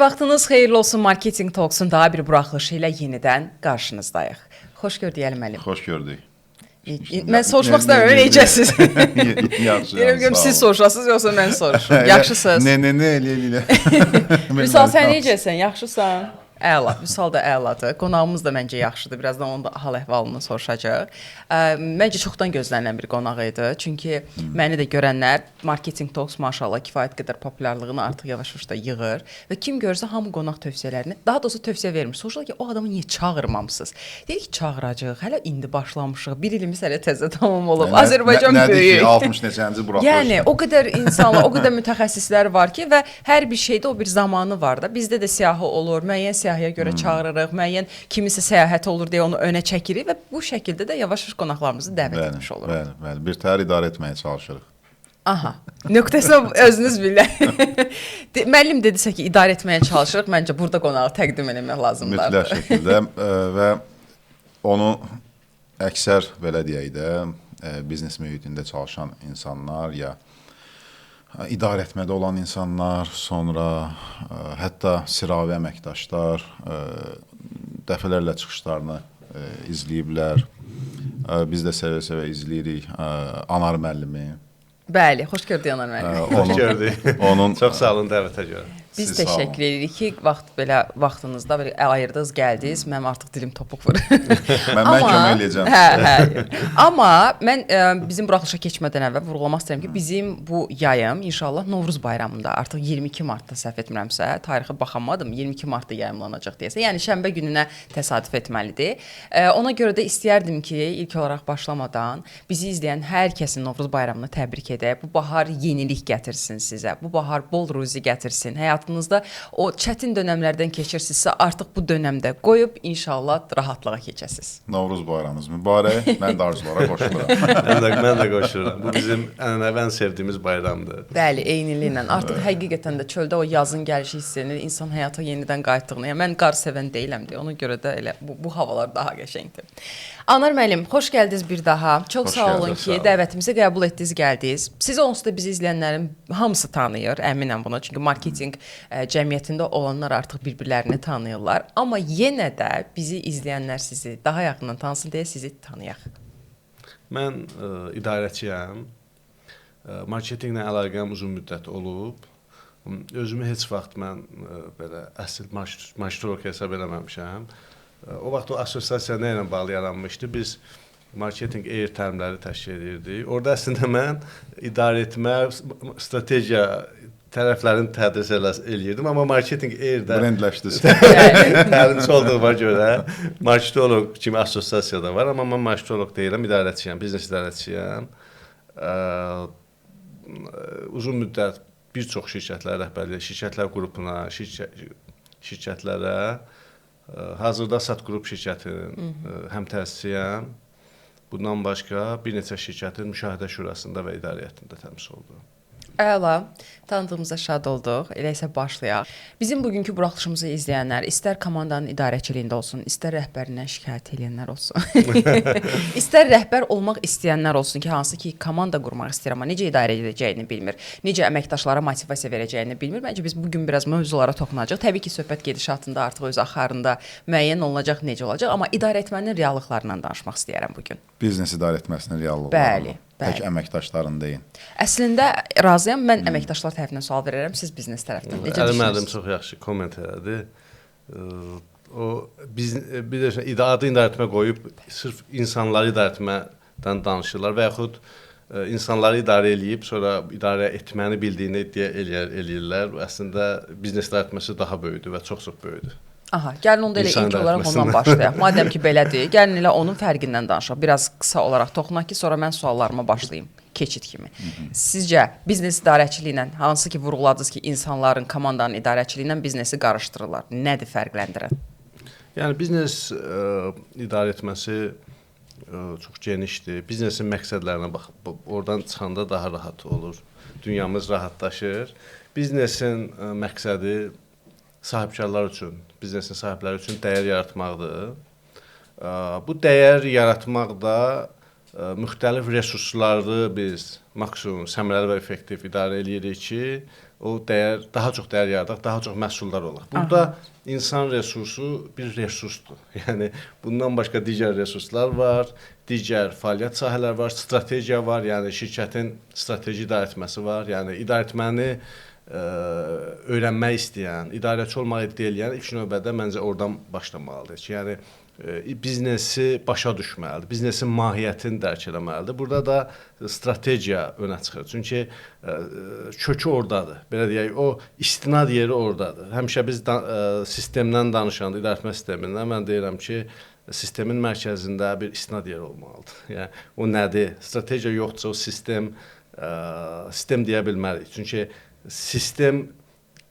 Vaxtınız xeyirli olsun. Marketing Talks-un daha bir buraxılışı ilə yenidən qarşınızdayıq. Xoş gördük Əli müəllim. Xoş gördük. Mən soruşmaq istəmirəm, necəsiz? Yaxşı. Deyirəm görüm siz soruşasınız yoxsa mən soruşum. Yaxşısınız? Ne ne ne elə elə. Vüsal, sən necəsən? Yaxşısan? Əla, Vüsal da əladır. Qonağımız da məncə yaxşıdır. Birazdan onun da hal-əhvalını soruşacağıq. Məncə çoxdan gözlənilən bir qonaq idi. Çünki məni də görənlər Marketing Talks maşallah kifayət qədər populyarlığını artıq yavaş-yavaş da yığır və kim görsə hamı qonaq tövsiyələrini, daha doğrusu tövsiyə vermir. Soruşurlar ki, o adamı niyə çağırmamısınız? Deyir ki, çağıracağıq. Hələ indi başlamışıq. Bir ilimiz hələ təzə tamam olub. Azərbaycan nədir böyük. Ki, 60 neçənci buraxılış. Yəni o qədər insanlar, o qədər mütəxəssislər var ki və hər bir şeydə o bir zamanı var da. Bizdə də siyahı olur, müəyyən siyahıya görə çağırırıq, müəyyən kimisə səyahət olur deyə onu önə çəkirik və bu şəkildə də yavaş-yavaş qonaqlarımızı dəvət etmiş oluruq. Bəli, bəli. Bir təhər idarə etməyə çalışırıq. Aha. Nöqtəsinə özünüz bilin. Müəllim dedisə ki, idarə etməyə çalışırıq, məncə burada qonağı təqdim eləmək lazımdır. Mütləq şəkildə və onu əksər belə deyək də biznes mühitində çalışan insanlar ya idarə etmədə olan insanlar, sonra hətta sıravi əməkdaşlar dəfələrlə çıxışlarını izləyiblər. Biz də sevə-sevə izləyirik. Anar müəllimi. Bəli, xoş gördük Anar müəllim. Xoş gördük. Onun çox sağ olun dəvətə görə. Biz təşəkkür edirik ki, vaxt belə vaxtınızda belə ayırdınız, gəldiniz. Mənim artıq dilim topuq vurur. Mən kömək eləyəcəm. Hə. Amma mən bizim buraxılışa keçmədən əvvəl vurğulamaq istəyirəm ki, bizim bu yayım inşallah Novruz bayramında, artıq 22 martda səhv etmirəmsə, tarixə baxamadım, 22 martda yayımlanacaq deyəsə. Yəni şənbə gününə təsadüf etməlidir. Ona görə də istəyərdim ki, ilk olaraq başlamadan bizi izləyən hər kəsin Novruz bayramını təbrik edək. Bu bahar yenilik gətirsin sizə. Bu bahar bol ruzi gətirsin. Həyatınızda o çətin dönəmlərdən keçirsinizsə, artıq bu dönəmdə qoyub inşallah rahatlığa keçəsiniz. Novruz bayramınız mübarək. Mən də arzulara qoşuluram. Mən də qoşuluram. Bu bizim ənənəvi ən sevdiyimiz bayramdır. Bəli, eyniliklə. Artıq həqiqətən də çöldə o yazın gəlişi hiss edilir, insan həyata yenidən qayıtdığını. Yəni mən qar sevən deyiləm deyə, ona görə də elə bu havalar daha qəşəngdir. Anar müəllim, xoş gəldiniz bir daha. Çox xoş sağ olun gəldiniz, ki, dəvətimizi qəbul etdiniz, gəldiniz. Sizi onsuz da bizi izləyənlərin hamısı tanıyır, əminəm buna. Çünki marketinq cəmiyyətində olanlar artıq bir-birlərini tanıyırlar. Amma yenə də bizi izləyənlər sizi daha yaxından tanısın deyə sizi tanıyaq. Mən idarəçiyəm. Marketinqlə əlaqəm uzun müddət olub. Özümü heç vaxt mən belə əsl marketoloq hesab eləməmişəm. O vaxt o assosiasiya nə ilə bağlı yaranmışdı? Biz marketinq air təlimləri təşkil edirdik. Orada əslində mən idarə etmə, strategiya tərəflərini tədris eləyirdim, amma marketinq air-də brendləşdiniz. Təlimçi olduğuma görə marketoloq kimi assosiasiya da var, amma mən marketoloq deyiləm, idarəçiyəm, biznes idarəçiyəm. Uzun müddət bir çox şirkətlərə rəhbərlik, şirkətlər qrupuna, şirkətlərə, hazırda Sat Qrup şirkətinin həm təsisçiyəm. Bundan başqa bir neçə şirkətin müşahidə şurasında və idarə heyətində təmsil olunur. Əla, tanıdığımıza şad olduq. Elə isə başlayaq. Bizim bugünkü buraxılışımızı izləyənlər istər komandanın idarəçiliyində olsun, istər rəhbərindən şikayət edənlər olsun, istər rəhbər olmaq istəyənlər olsun ki, hansı ki komanda qurmaq istəyir, amma necə idarə edəcəyini bilmir, necə əməkdaşlara motivasiya verəcəyini bilmir. Məncə biz bugün biraz mövzulara toxunacaq. Təbii ki, söhbət gedişatında artıq öz axarında müəyyən olunacaq, necə olacaq, amma idarə etmənin reallıqlarından danışmaq istəyirəm bugün. Biznes idarə etməsinin reallıqları. Bəli. Tək əməkdaşların deyin. Əslində razıyam. Mən əməkdaşlar tərəfindən sual verirəm, siz biznes tərəfindən. Necə Əli müəllim çox yaxşı komment elədi. O biz bilirsən, adı idarə etmə qoyub sırf insanları idarə etmədən danışırlar və yaxud insanları idarə eləyib sonra idarə etməni bildiyini iddia eləyirlər. Əslində biznes idarə etməsi daha böyükdür və çox-çox böyükdür. Aha, gəlin onda elə ilk olaraq ondan başlayaq. Madəm ki belədir, gəlin elə onun fərqindən danışaq. Biraz qısa olaraq toxunaq ki, sonra mən suallarıma başlayım, keçid kimi. Sizcə biznes idarəçiliyi ilə, hansı ki vurğuladınız ki, insanların, komandanın idarəçiliyi ilə biznesi qarışdırırlar. Nədir fərqləndirən? Yəni biznes idarə etməsi çox genişdir. Biznesin məqsədlərinə baxıb oradan çıxanda daha rahat olur. Dünyamız rahatlaşır. Biznesin məqsədi sahibkarlar üçün, biznesin sahibləri üçün dəyər yaratmaqdır. Bu dəyər yaratmaq da müxtəlif resursları biz maksimum səmərəli və effektiv idarə eləyirik ki, o dəyər, daha çox dəyər yaradaq, daha çox məhsuldar olaq. Burada insan resursu bir resursdur. Yəni bundan başqa digər resurslar var, digər fəaliyyət sahələri var, strategiya var, yəni şirkətin strateji idarə etməsi var. Yəni idarə etməni öyrənmək istəyən, idarəçi olmağı iddia eləyən ilk növbədə məncə oradan başlamalıdır ki, yəni biznesi başa düşməlidir, biznesin mahiyyətini dərk eləməlidir. Burada da strategiya önə çıxır. Çünki kökü ordadır. Belə deyək, o istinad yeri ordadır. Həmişə biz sistemdən danışanda, idarəetmə sistemindən mən deyirəm ki, sistemin mərkəzində bir istinad yeri olmalıdır. Yəni o nədir? Strategiya yoxdursa o sistem sistem deyə bilmərik. Çünki sistem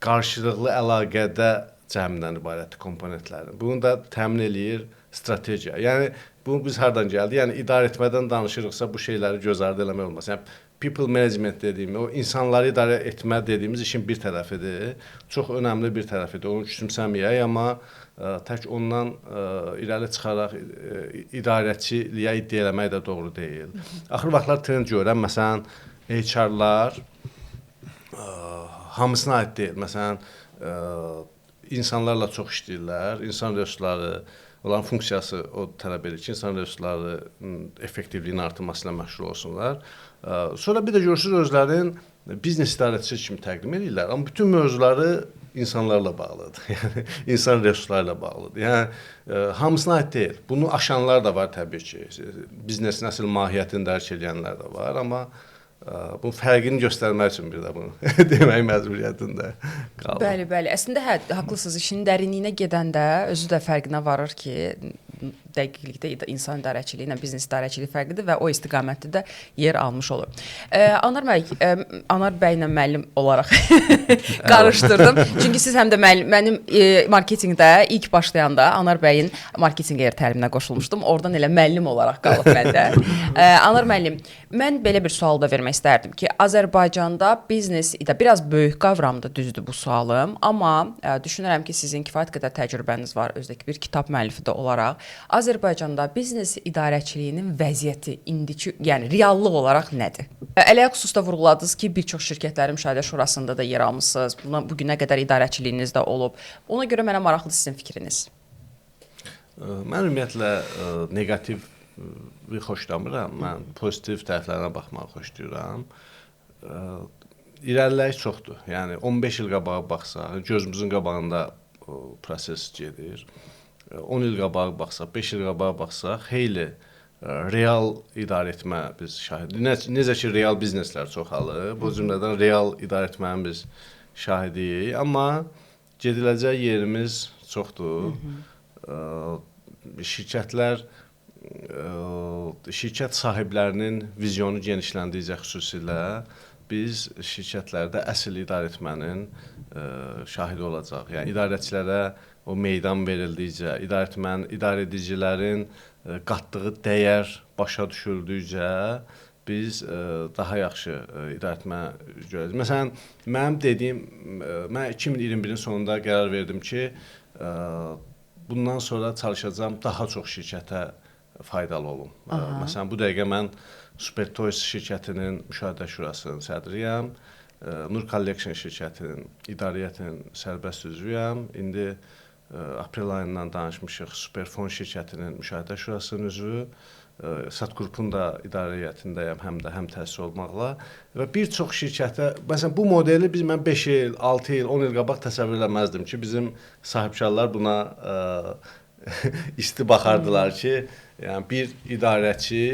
qarşılıqlı əlaqədə cəmindən ibarətdir komponentlərin. Bunu da təmin eləyir strategiya. Yəni bu biz hardan gəldi? Yəni idarə etmədən danışırıqsa bu şeyləri göz ardı eləmək olmaz. Yəni people management dediyim, o insanları idarə etmə dediyimiz işin bir tərəfidir. Çox önəmli bir tərəfidir. Onu küçümsəməyək, amma tək ondan irəli çıxaraq idarəçiliyə iddia eləmək də doğru deyil. Axır vaxtlar trend görürəm, məsələn, HR-lar hamısına aid deyil. Məsələn, insanlarla çox işləyirlər. İnsan resursları, onların funksiyası o tələb edir ki, insan resursları effektivliyinin artırması ilə məşğul olsunlar. Sonra bir də görürsünüz özlərinin biznes idarəçisi kimi təqdim edirlər. Amma bütün mövzuları insanlarla bağlıdır. Yəni insan resursları ilə bağlıdır. Yəni hamısına aid deyil. Bunu aşanlar da var təbii ki. Biznesin əsl mahiyyətini dərk edənlər də var, amma bunun fərqini göstərmək üçün bir də bunu demək məcburiyyətində qaldım. Bəli, bəli. Əslində hə, haqlısınız. İşin dərinliyinə gedəndə özü də fərqinə varır ki, dəqiqlikdə insan idarəçiliyi ilə biznes idarəçiliyi fərqlidir və o istiqamətdə də yer almış olur. Anar bəy, Anar bəylə müəllim olaraq qarışdırdım. Çünki siz həm də müəllim, mənim marketinqdə ilk başlayanda Anar bəyin marketinq yer təliminə qoşulmuşdum. Oradan elə müəllim olaraq qalıb məndə. Anar müəllim, mən belə bir sual da vermək istərdim ki, Azərbaycanda biznes biraz böyük qavramdır, düzdür bu sualım, amma düşünürəm ki, sizin kifayət qədər təcrübəniz var, özdəki bir kitab müəllifi də olaraq. Azərbaycanda biznes idarəçiliyinin vəziyyəti indiki, yəni reallıq olaraq nədir? Ələ xüsusda vurğuladınız ki, bir çox şirkətlərin müşahidə şurasında da yer almısınız. Buna bu günə qədər idarəçiliyiniz də olub. Ona görə mənə maraqlıdır sizin fikriniz. Mən ümumiyyətlə neqativ xoşlamıram. Mən pozitiv tərəflərinə baxmağı xoşlayıram. İrəliləyiş çoxdur. Yəni 15 il qabağa baxsaq, gözümüzün qabağında o proses gedir. 10 il qabağa baxsaq, 5 il qabağa baxsaq, xeyli real idarə etmə biz şahid. Necə ki real bizneslər çoxalıb, bu cümlədən real idarə etmənin biz şahidiyik. Amma gediləcək yerimiz çoxdur. Şirkətlər, şirkət sahiblərinin vizyonu genişləndikcə xüsusilə biz şirkətlərdə əsl idarə etmənin şahidi olacaq. Yəni idarəçilərə o meydan verildikcə, idarə etmənin, idarə edicilərin qatdığı dəyər başa düşüldükcə biz daha yaxşı idarə etmə görəcəyik. Məsələn, mənim dediyim, mən 2021-in sonunda qərar verdim ki, bundan sonra çalışacağam daha çox şirkətə faydalı olum. Məsələn, bu dəqiqə mən Super Toys şirkətinin müşahidə şurasının sədriyəm. Nur Collection şirkətinin idarə heyətinin sərbəst üzvüyəm. İndi aprel ayından danışmışıq Superfon şirkətinin müşahidə şurasının üzvü. Sat qrupun da idarə heyətindəyəm, həm də həm təsir olmaqla və bir çox şirkətə, məsələn bu modeli biz mən 5 il, 6 il, 10 il qabaq təsəvvür eləməzdim ki, bizim sahibkarlar buna isti baxardılar ki, yəni bir idarəçi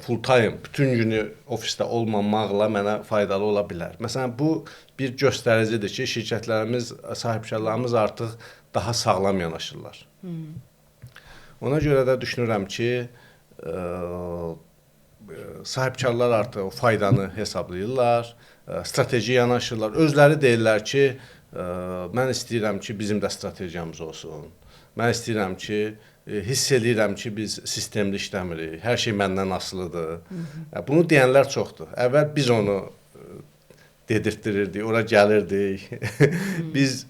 full time bütün günü ofisdə olmamaqla mənə faydalı ola bilər. Məsələn, bu bir göstəricidir ki, şirkətlərimiz, sahibkarlarımız artıq daha sağlam yanaşırlar. Ona görə də düşünürəm ki, sahibkarlar artıq o faydanı hesablayırlar, strateji yanaşırlar. Özləri deyirlər ki, mən istəyirəm ki, bizim də strategiyamız olsun. Mən istəyirəm ki, hiss eləyirəm ki, biz sistemli işləmirik, hər şey məndən asılıdır. Bunu deyənlər çoxdur. Əvvəl biz onu dedirtdirirdik, ora gəlirdik. Biz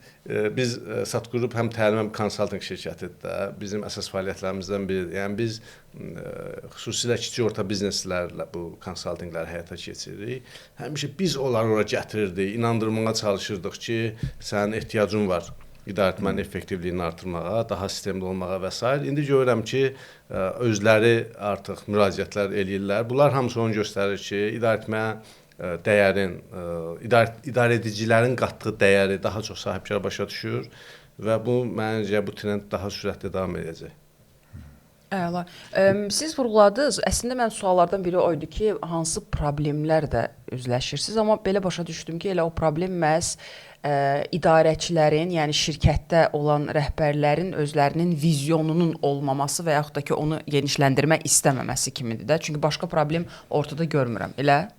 Satqrup həm təlim, həm konsaltinq şirkətidir də. Bizim əsas fəaliyyətlərimizdən biridir. Yəni biz xüsusilə kiçik orta bizneslərlə bu konsaltinqləri həyata keçiririk. Həmişə biz onları ora gətirirdik, inandırmağa çalışırdıq ki, sənin ehtiyacın var idarəetmənin effektivliyini artırmağa, daha sistemli olmağa və s. İndi görürəm ki, özləri artıq müraciətlər eləyirlər. Bunlar hamısı onu göstərir ki, idarəetmə dəyərin, idarə edicilərin qatdığı dəyəri daha çox sahibkar başa düşür və bu məncə bu trend daha sürətli davam edəcək. Əla. Siz vurğuladınız. Əslində mənim suallardan biri o idi ki, hansı problemlərlə üzləşirsiniz? Amma belə başa düşdüm ki, elə o problem məhz idarəçilərin, yəni şirkətdə olan rəhbərlərin özlərinin vizyonunun olmaması və yaxud da ki, onu genişləndirmək istəməməsi kimidir də. Çünki başqa problem ortada görmürəm. Elə?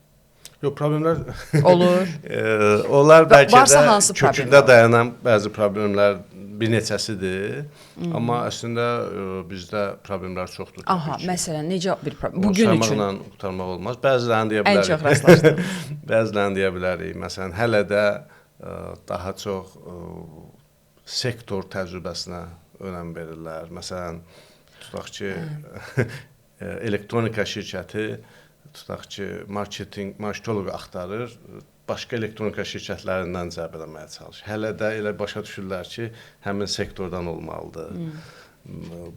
Yox, problemlər olur. Onlar bəlkə də kökündə dayanan bəzi problemlər bir neçəsidir. Amma əslində bizdə problemlər çoxdur. Aha, məsələn, necə bir problem? Bugün üçün saymaqla qurtarmaq olmaz. Bəzilərini deyə bilərik. Ən çox rastlaşdığımız. Bəzilərini deyə bilərik. Məsələn, hələ də daha çox sektor təcrübəsinə önəm verirlər. Məsələn, tutaq ki, elektronika şirkəti, tutaq ki, marketinq, marketoloqu axtarır, başqa elektronika şirkətlərindən cəlb eləməyə çalışır. Hələ də elə başa düşürlər ki, həmin sektordan olmalıdır.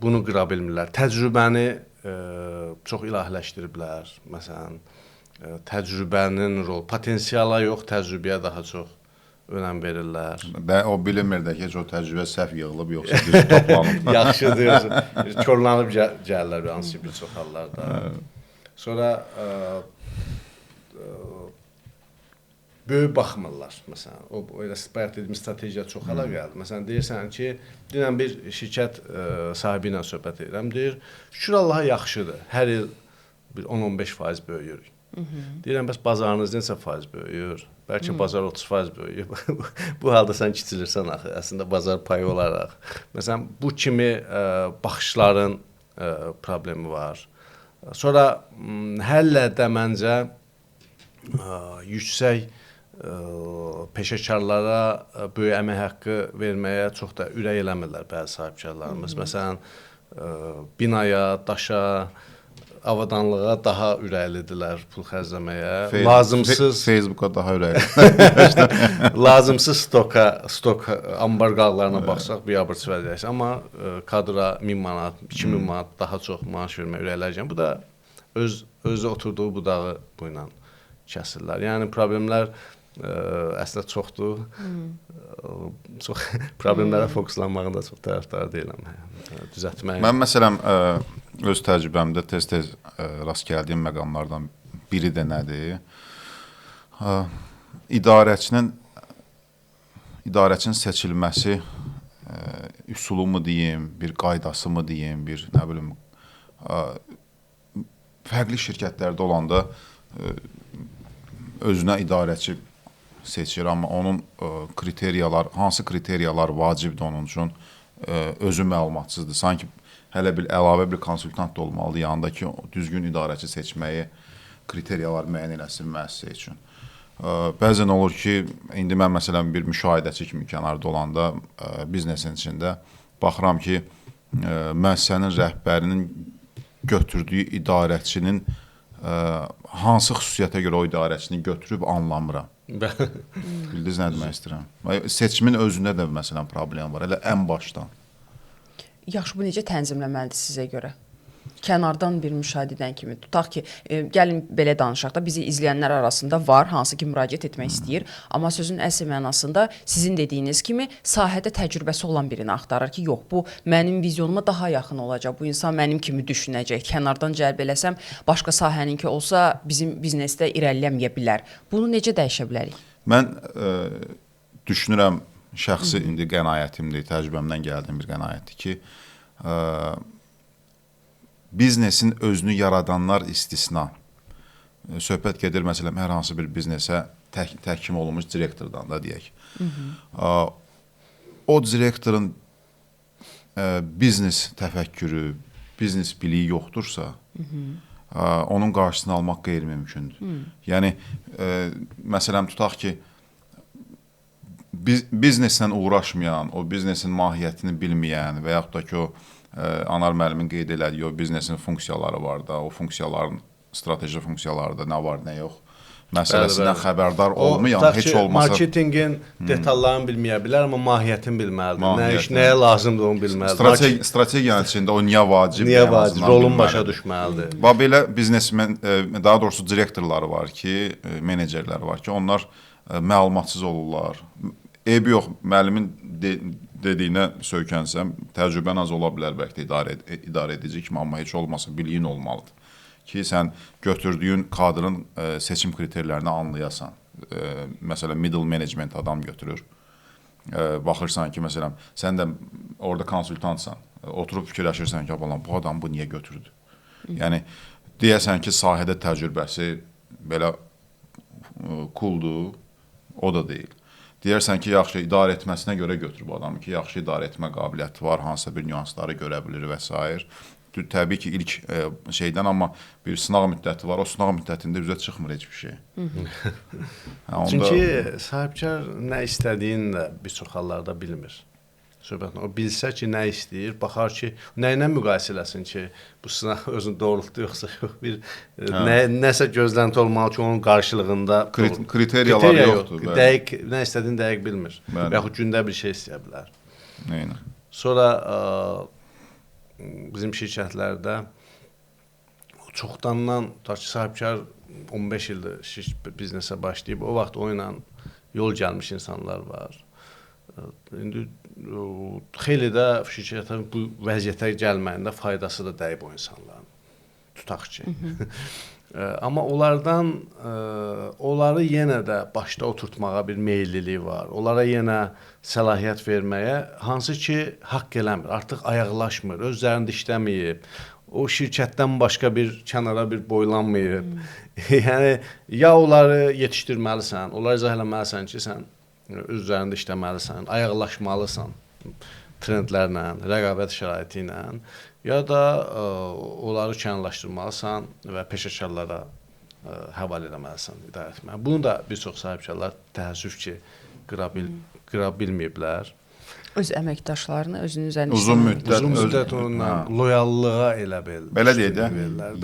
Bunu qıra bilmirlər. Təcrübəni çox ilahiləşdiriblər. Məsələn, təcrübənin rolu, potensiala yox, təcrübəyə daha çox önəm verirlər. O bilinmir də ki, heç o təcrübə səhv yığılıb, yoxsa düz toplanıb. Yaxşı deyirsən. Korlanıb gəlirlər hansı bir çox hallarda. Sonra böyük baxmırlar, məsələn. O elə bayaq dediyim strategiya çox əlaqəlidir. Məsələn, deyirsən ki, dünən bir şirkət sahibi ilə söhbət edirəm, deyir, şükür Allaha yaxşıdır, hər il bir 10-15% böyüyürük. Deyirəm, bəs bazarınız neçə faiz böyüyür? Bəlkə bazar 30% böyüyür. Bu halda sən kiçilirsən axı, əslində bazar payı olaraq. Məsələn, bu kimi baxışların problemi var. Sonra hələ də məncə yüksək peşəkarlara böyük əmək haqqı verməyə çox da ürək eləmirlər bəzi sahibkarlarımız. Məsələn, binaya, daşa, avadanlığa daha ürəklidirlər pul xərcləməyə. Lazımsız Facebooka daha ürəklidirlər. Lazımsız stok ambar qağlarına baxsaq biabırçı vəziyyət. Amma kadra 1000 manat, 2000 manat daha çox maaş verməyə ürəklərcən. Bu da özü oturduğu budağı bu ilə kəsirlər. Yəni problemlər əslində çoxdur. Çox problemlərə fokuslanmağın da çox tərəfdarı deyiləm. Düzəltməyin. Mən məsələn öz təcrübəmdə tez-tez rast gəldiyim məqamlardan biri də nədir? İdarəçinin seçilməsi üsulu mu deyim, bir qaydası mı deyim, bir nə bilim fərqli şirkətlərdə olanda özünə idarəçi seçir, amma onun kriteriyalar, hansı kriteriyalar vacibdir onun üçün özü məlumatsızdır. Sanki hələ bir əlavə bir konsultant da olmalıdır yanında ki, düzgün idarəçi seçməyi, kriteriyalar müəyyən eləsin müəssisə üçün. Bəzən olur ki, indi mən məsələn bir müşahidəçi kimi kənarda olanda biznesin içində baxıram ki, müəssisənin rəhbərinin götürdüyü idarəçinin hansı xüsusiyyətə görə o idarəçini götürüb anlamıram. Bildiniz nə demək istəyirəm? Seçimin özündə də məsələn problem var, elə ən başdan. Yaxşı, bu necə tənzimləməlidir sizə görə? Kənardan bir müşahidə edən kimi. Tutaq ki, gəlin belə danışaq da, bizi izləyənlər arasında var, hansı ki müraciət etmək istəyir, amma sözün əsl mənasında sizin dediyiniz kimi sahədə təcrübəsi olan birini axtarır ki, yox, bu mənim vizyonuma daha yaxın olacaq, bu insan mənim kimi düşünəcək, kənardan cəlb eləsəm, başqa sahəninki olsa bizim biznesdə irəlilənməyə bilər. Bunu necə dəyişə bilərik? Mən düşünürəm, şəxsi indi qənaətimdir, təcrübəmdən gəldiyim bir qənaətdir ki, biznesin özünü yaradanlar istisna. Söhbət gedir, məsələn, hər hansı bir biznesə təhkim olunmuş direktordan da deyək. O direktorun biznes təfəkkürü, biznes biliyi yoxdursa, Onun qarşısını almaq qeyri-mümkündür. Yəni məsələn tutaq ki, bizneslə uğraşmayan, o biznesin mahiyyətini bilməyən və yaxud da ki, o Anar müəllimin qeyd elədiyi o biznesin funksiyaları var da, o funksiyaların strateji funksiyaları da nə var, nə yox məsələsindən xəbərdar olmayan, tutaq heç ki, olmasa marketinqin detallarını bilməyə bilər, amma mahiyyətini bilməlidir. Nə iş, nəyə lazımdır onu bilməlidir. Strategiyanın içində o niyə vacibdir, Niyə vacib, rolunu başa düşməlidir. Bax belə biznesmen, daha doğrusu direktorları var ki, menecerləri var ki, onlar məlumatsız olurlar. Eybi yox, müəllimin dediyinə söykənsəm, təcrübən az ola bilər bəlkə də idarə edici kimi, amma heç olmasa biliyin olmalıdır ki, sən götürdüyün kadrın seçim kriterilərini anlayasan. Məsələn, middle management adam götürür. Baxırsan ki, məsələn, sən də orada konsultantsan, oturub fikirləşirsən ki, bu adam bu niyə götürdü? Yəni, deyəsən ki, sahədə təcrübəsi belə cooldur, o da deyil. Deyərsən ki, yaxşı idarə etməsinə görə götür bu adamı ki, yaxşı idarə etmə qabiliyyəti var, hansısa bir nüansları görə bilir və s. Təbii ki, ilk şeydən, amma bir sınaq müddəti var. O sınaq müddətində üzə çıxmır heç bir şey. Onda... Çünki sahibkar nə istədiyini də bir çox hallarda bilmir. Söhbətlə, o bilsə ki, nə istəyir, baxar ki, nə ilə müqayisə eləsin ki, bu sınaq özünü doğrultdu yoxsa yox, bir nəsə gözlənti olmalı ki, onun qarşılığında kriteriyalar yoxdur. Dəqiq, nə istədiyini dəqiq bilmir. Bəli. Yaxud gündə bir şey istəyə bilər. Neylə? Sonra bizim şirkətlərdə çoxdandan, tutaq ki, sahibkar 15 ildir biznesə başlayıb, o vaxt o ilə yol gəlmiş insanlar var. İndi xeyli də şirkətin bu vəziyyətə gəlməyində faydası da dəyib o insanların, tutaq ki. Amma onlardan, onları yenə də başda oturtmağa bir meyillilik var. Onlara yenə səlahiyyət verməyə, hansı ki, haqq eləmir, artıq ayaqlaşmır, öz üzərində işləməyib, o şirkətdən başqa bir kənara bir boylanmayıb. Yəni, ya onları yetişdirməlisən, onları izah eləməlisən ki, sən öz üzərində işləməlisən, ayaqlaşmalısan trendlərlə, rəqabət şəraiti ilə, ya da onları kənarlaşdırmalısan və peşəkarlara həvalə eləməlisən, idarə etməyə. Bunu da bir çox sahibkarlar təəssüf ki, qıra bilməyiblər. Öz əməkdaşlarını özünün üzərində uzun müddət onunla loyallığa elə bil. Belə deyək də,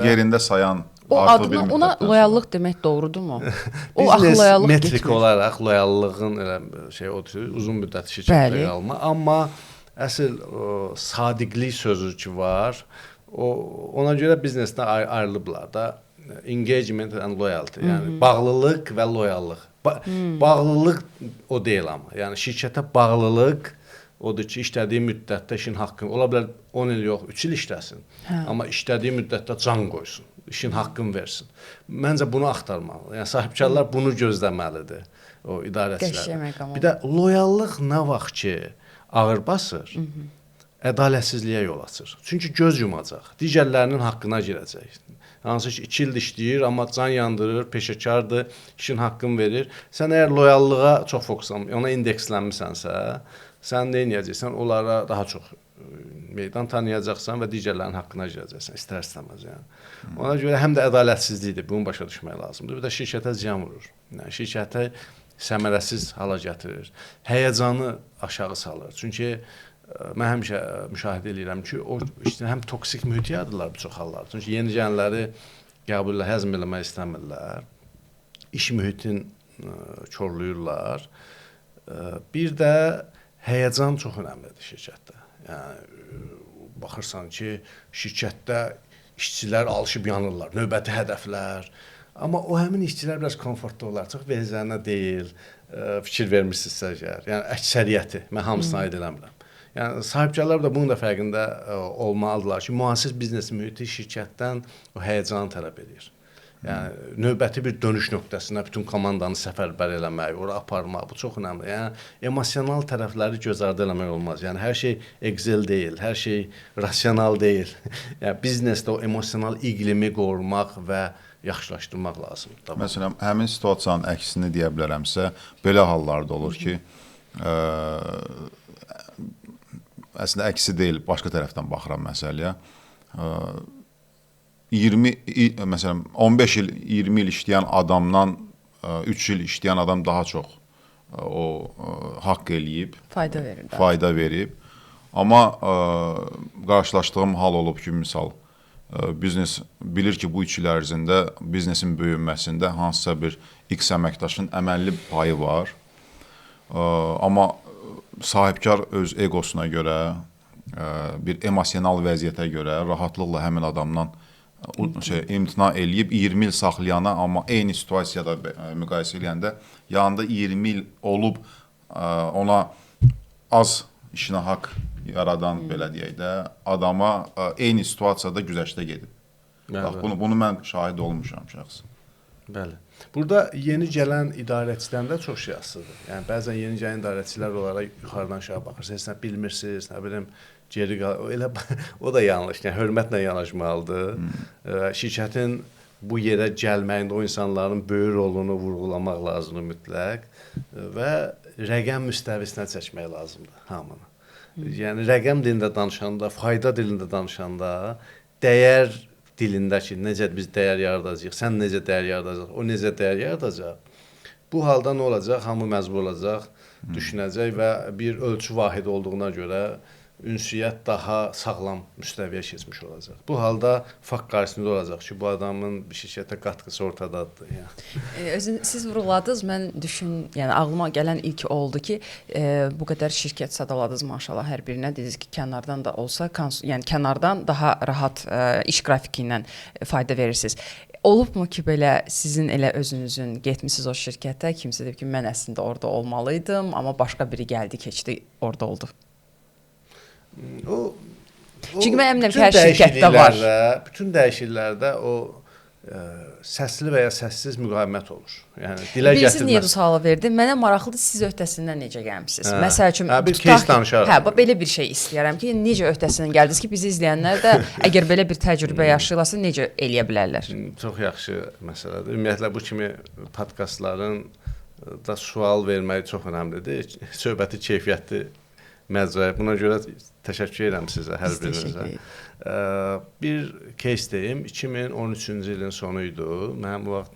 yerində sayan o adına, ona loyallıq demək doğrudurmu? O axı loyallıq metrik getmir. Olaraq loyallığın elə şey odur, uzun müddət şirkətdə qalma, amma əsl sadiqlik sözü ki var, ona görə biznesdə ayrılıblar da, engagement and loyalty, yəni bağlılıq və loyallıq. Bağlılıq o deyil amma, yəni şirkətə bağlılıq odur ki, işlədiyi müddətdə işin haqqını, ola bilər 10 il yox, 3 il işləsin, amma işlədiyi müddətdə can qoysun, işin haqqını versin. Məncə bunu axtarmalı, yəni sahibkarlar bunu gözləməlidir, o idarəçilər. Bir də loyallıq nə vaxt ki ağır basır, ədalətsizliyə yol açır. Çünki göz yumacaq, digərlərinin haqqına girəcək. Hansı ki, 2 il işləyir, amma can yandırır, peşəkardır, işin haqqını verir. Sən əgər loyallığa çox fokuslanmısan, ona indekslənmisənsə, sən nə edəcəksən? Onlara daha çox meydan tanıyacaqsan və digərlərinin haqqına girəcəksən, istər-istəməz yəni. Ona görə həm də ədalətsizlikdir, bunu başa düşmək lazımdır. Bir də şirkətə ziyan vurur. Yəni, şirkətə səmərəsiz hala gətirir. Həyəcanı aşağı salır. Çünki mən həmişə müşahidə edirəm ki, o işte həm toksik mühit yaradırlar bir çox hallarda. Çünki yeni gələnləri qəbul həzm eləmək istəmirlər. İş mühitin korlayırlar. Bir də həyəcan çox önəmlidir şirkətdə. Yəni, baxırsan ki, şirkətdə işçilər alışıb yanırlar, növbəti hədəflər. Amma o həmin işçilər biraz komfortda olar, çox veclərinə deyil, fikir vermişsinizsə əgər. Yəni, əksəriyyəti, mən hamısına aid eləmirəm. Yəni, sahibkarlar da bunun da fərqində olmalıdırlar ki, müasir biznes mühiti şirkətdən o həyəcanı tələb edir. Yəni, növbəti bir dönüş nöqtəsinə bütün komandanı səfərbər eləmək, ora aparmaq, bu çox önəmli. Yəni, emosional tərəfləri göz ardı eləmək olmaz. Yəni, hər şey Excel deyil, hər şey rasional deyil. Yəni, biznesdə o emosional iqlimi qorumaq və yaxşılaşdırmaq lazımdır. Məsələn, həmin situasiyanın əksini deyə bilərəmsə, belə hallarda olur ki, əslində əksi deyil, başqa tərəfdən baxıram məsələyə. 20 il, məsələn 15 il, 20 il işləyən adamdan 3 il işləyən adam daha çox o haqq eləyib, fayda verir. Fayda verib. Amma qarşılaşdığım hal olub ki, misal biznes bilir ki, bu 3 il ərzində biznesin böyünməsində hansısa bir X əməkdaşın əməlli payı var. Amma sahibkar öz egosuna görə, bir emosional vəziyyətə görə rahatlıqla həmin adamdan imtina eləyib 20 il saxlayana, amma eyni situasiyada müqayisə eləyəndə yanında 20 il olub ona az işinə haqq yaradan, belə deyək də, adama eyni situasiyada güzəştə gedib. Bax, bunu mən şahid olmuşam şəxsən. Bəli. Burada yeni gələn idarəçidən də çox şey asılıdır. Yəni bəzən yeni gələn idarəçilər olaraq yuxarıdan aşağı baxırsınız, heç nə bilmirsiniz, nə bilim, geri qal, elə o da yanlış. Yəni hörmətlə yanaşmalıdır. Şirkətin bu yerə gəlməyində o insanların böyük rolunu vurğulamaq lazımdır mütləq və rəqəm müstəvisinə çəkmək lazımdır hamını. Yəni rəqəm dilində danışanda, fayda dilində danışanda, dəyər dilində ki, necə biz dəyər yaradacağıq, sən necə dəyər yaradacaq, o necə dəyər yaradacaq. Bu halda nə olacaq? Hamı məcbur olacaq, düşünəcək və bir ölçü vahidi olduğuna görə ünsiyyət daha sağlam müstəviyə keçmiş olacaq. Bu halda fakt qarşısında olacaq ki, bu adamın bir şirkətə qatqısı ortadadır. Yəni. Özün, siz vurğuladınız, mən yəni ağlıma gələn ilk oldu ki, bu qədər şirkət sadaladınız maşallah hər birinə, dediniz ki, kənardan da olsa, yəni kənardan daha rahat iş qrafiki ilə fayda verirsiniz. Olubmu ki, belə sizin elə özünüzün getmisiniz o şirkətə, kimsə deyib ki, mən əslində orada olmalıydım, amma başqa biri gəldi, keçdi, orada oldu. O çünki mən əminəm ki, hər şirkətdə var. Bütün dəyişikliklərdə o səsli və ya səssiz müqavimət olur. Yəni dilə gətirməz. Bilirsiniz niyə bu sualı verdim? Mənə maraqlıdır, siz öhdəsindən necə gəlmisiniz? Hə. Məsəl üçün, bir case danışarıq. Hə, belə bir şey istəyirəm ki, necə öhdəsindən gəldiniz ki, bizi izləyənlər də əgər belə bir təcrübə yaşayırlarsa necə eləyə bilərlər? Çox yaxşı məsələdir. Ümumiyyətlə bu kimi podkastların da sual vermək çox önəmlidir. Söhbəti keyfiyyətli məcraya. Buna görə təşəkkür edirəm sizə, hər birinizə. Bir case deyim, 2013-cü ilin sonu idi. Mənim bu vaxt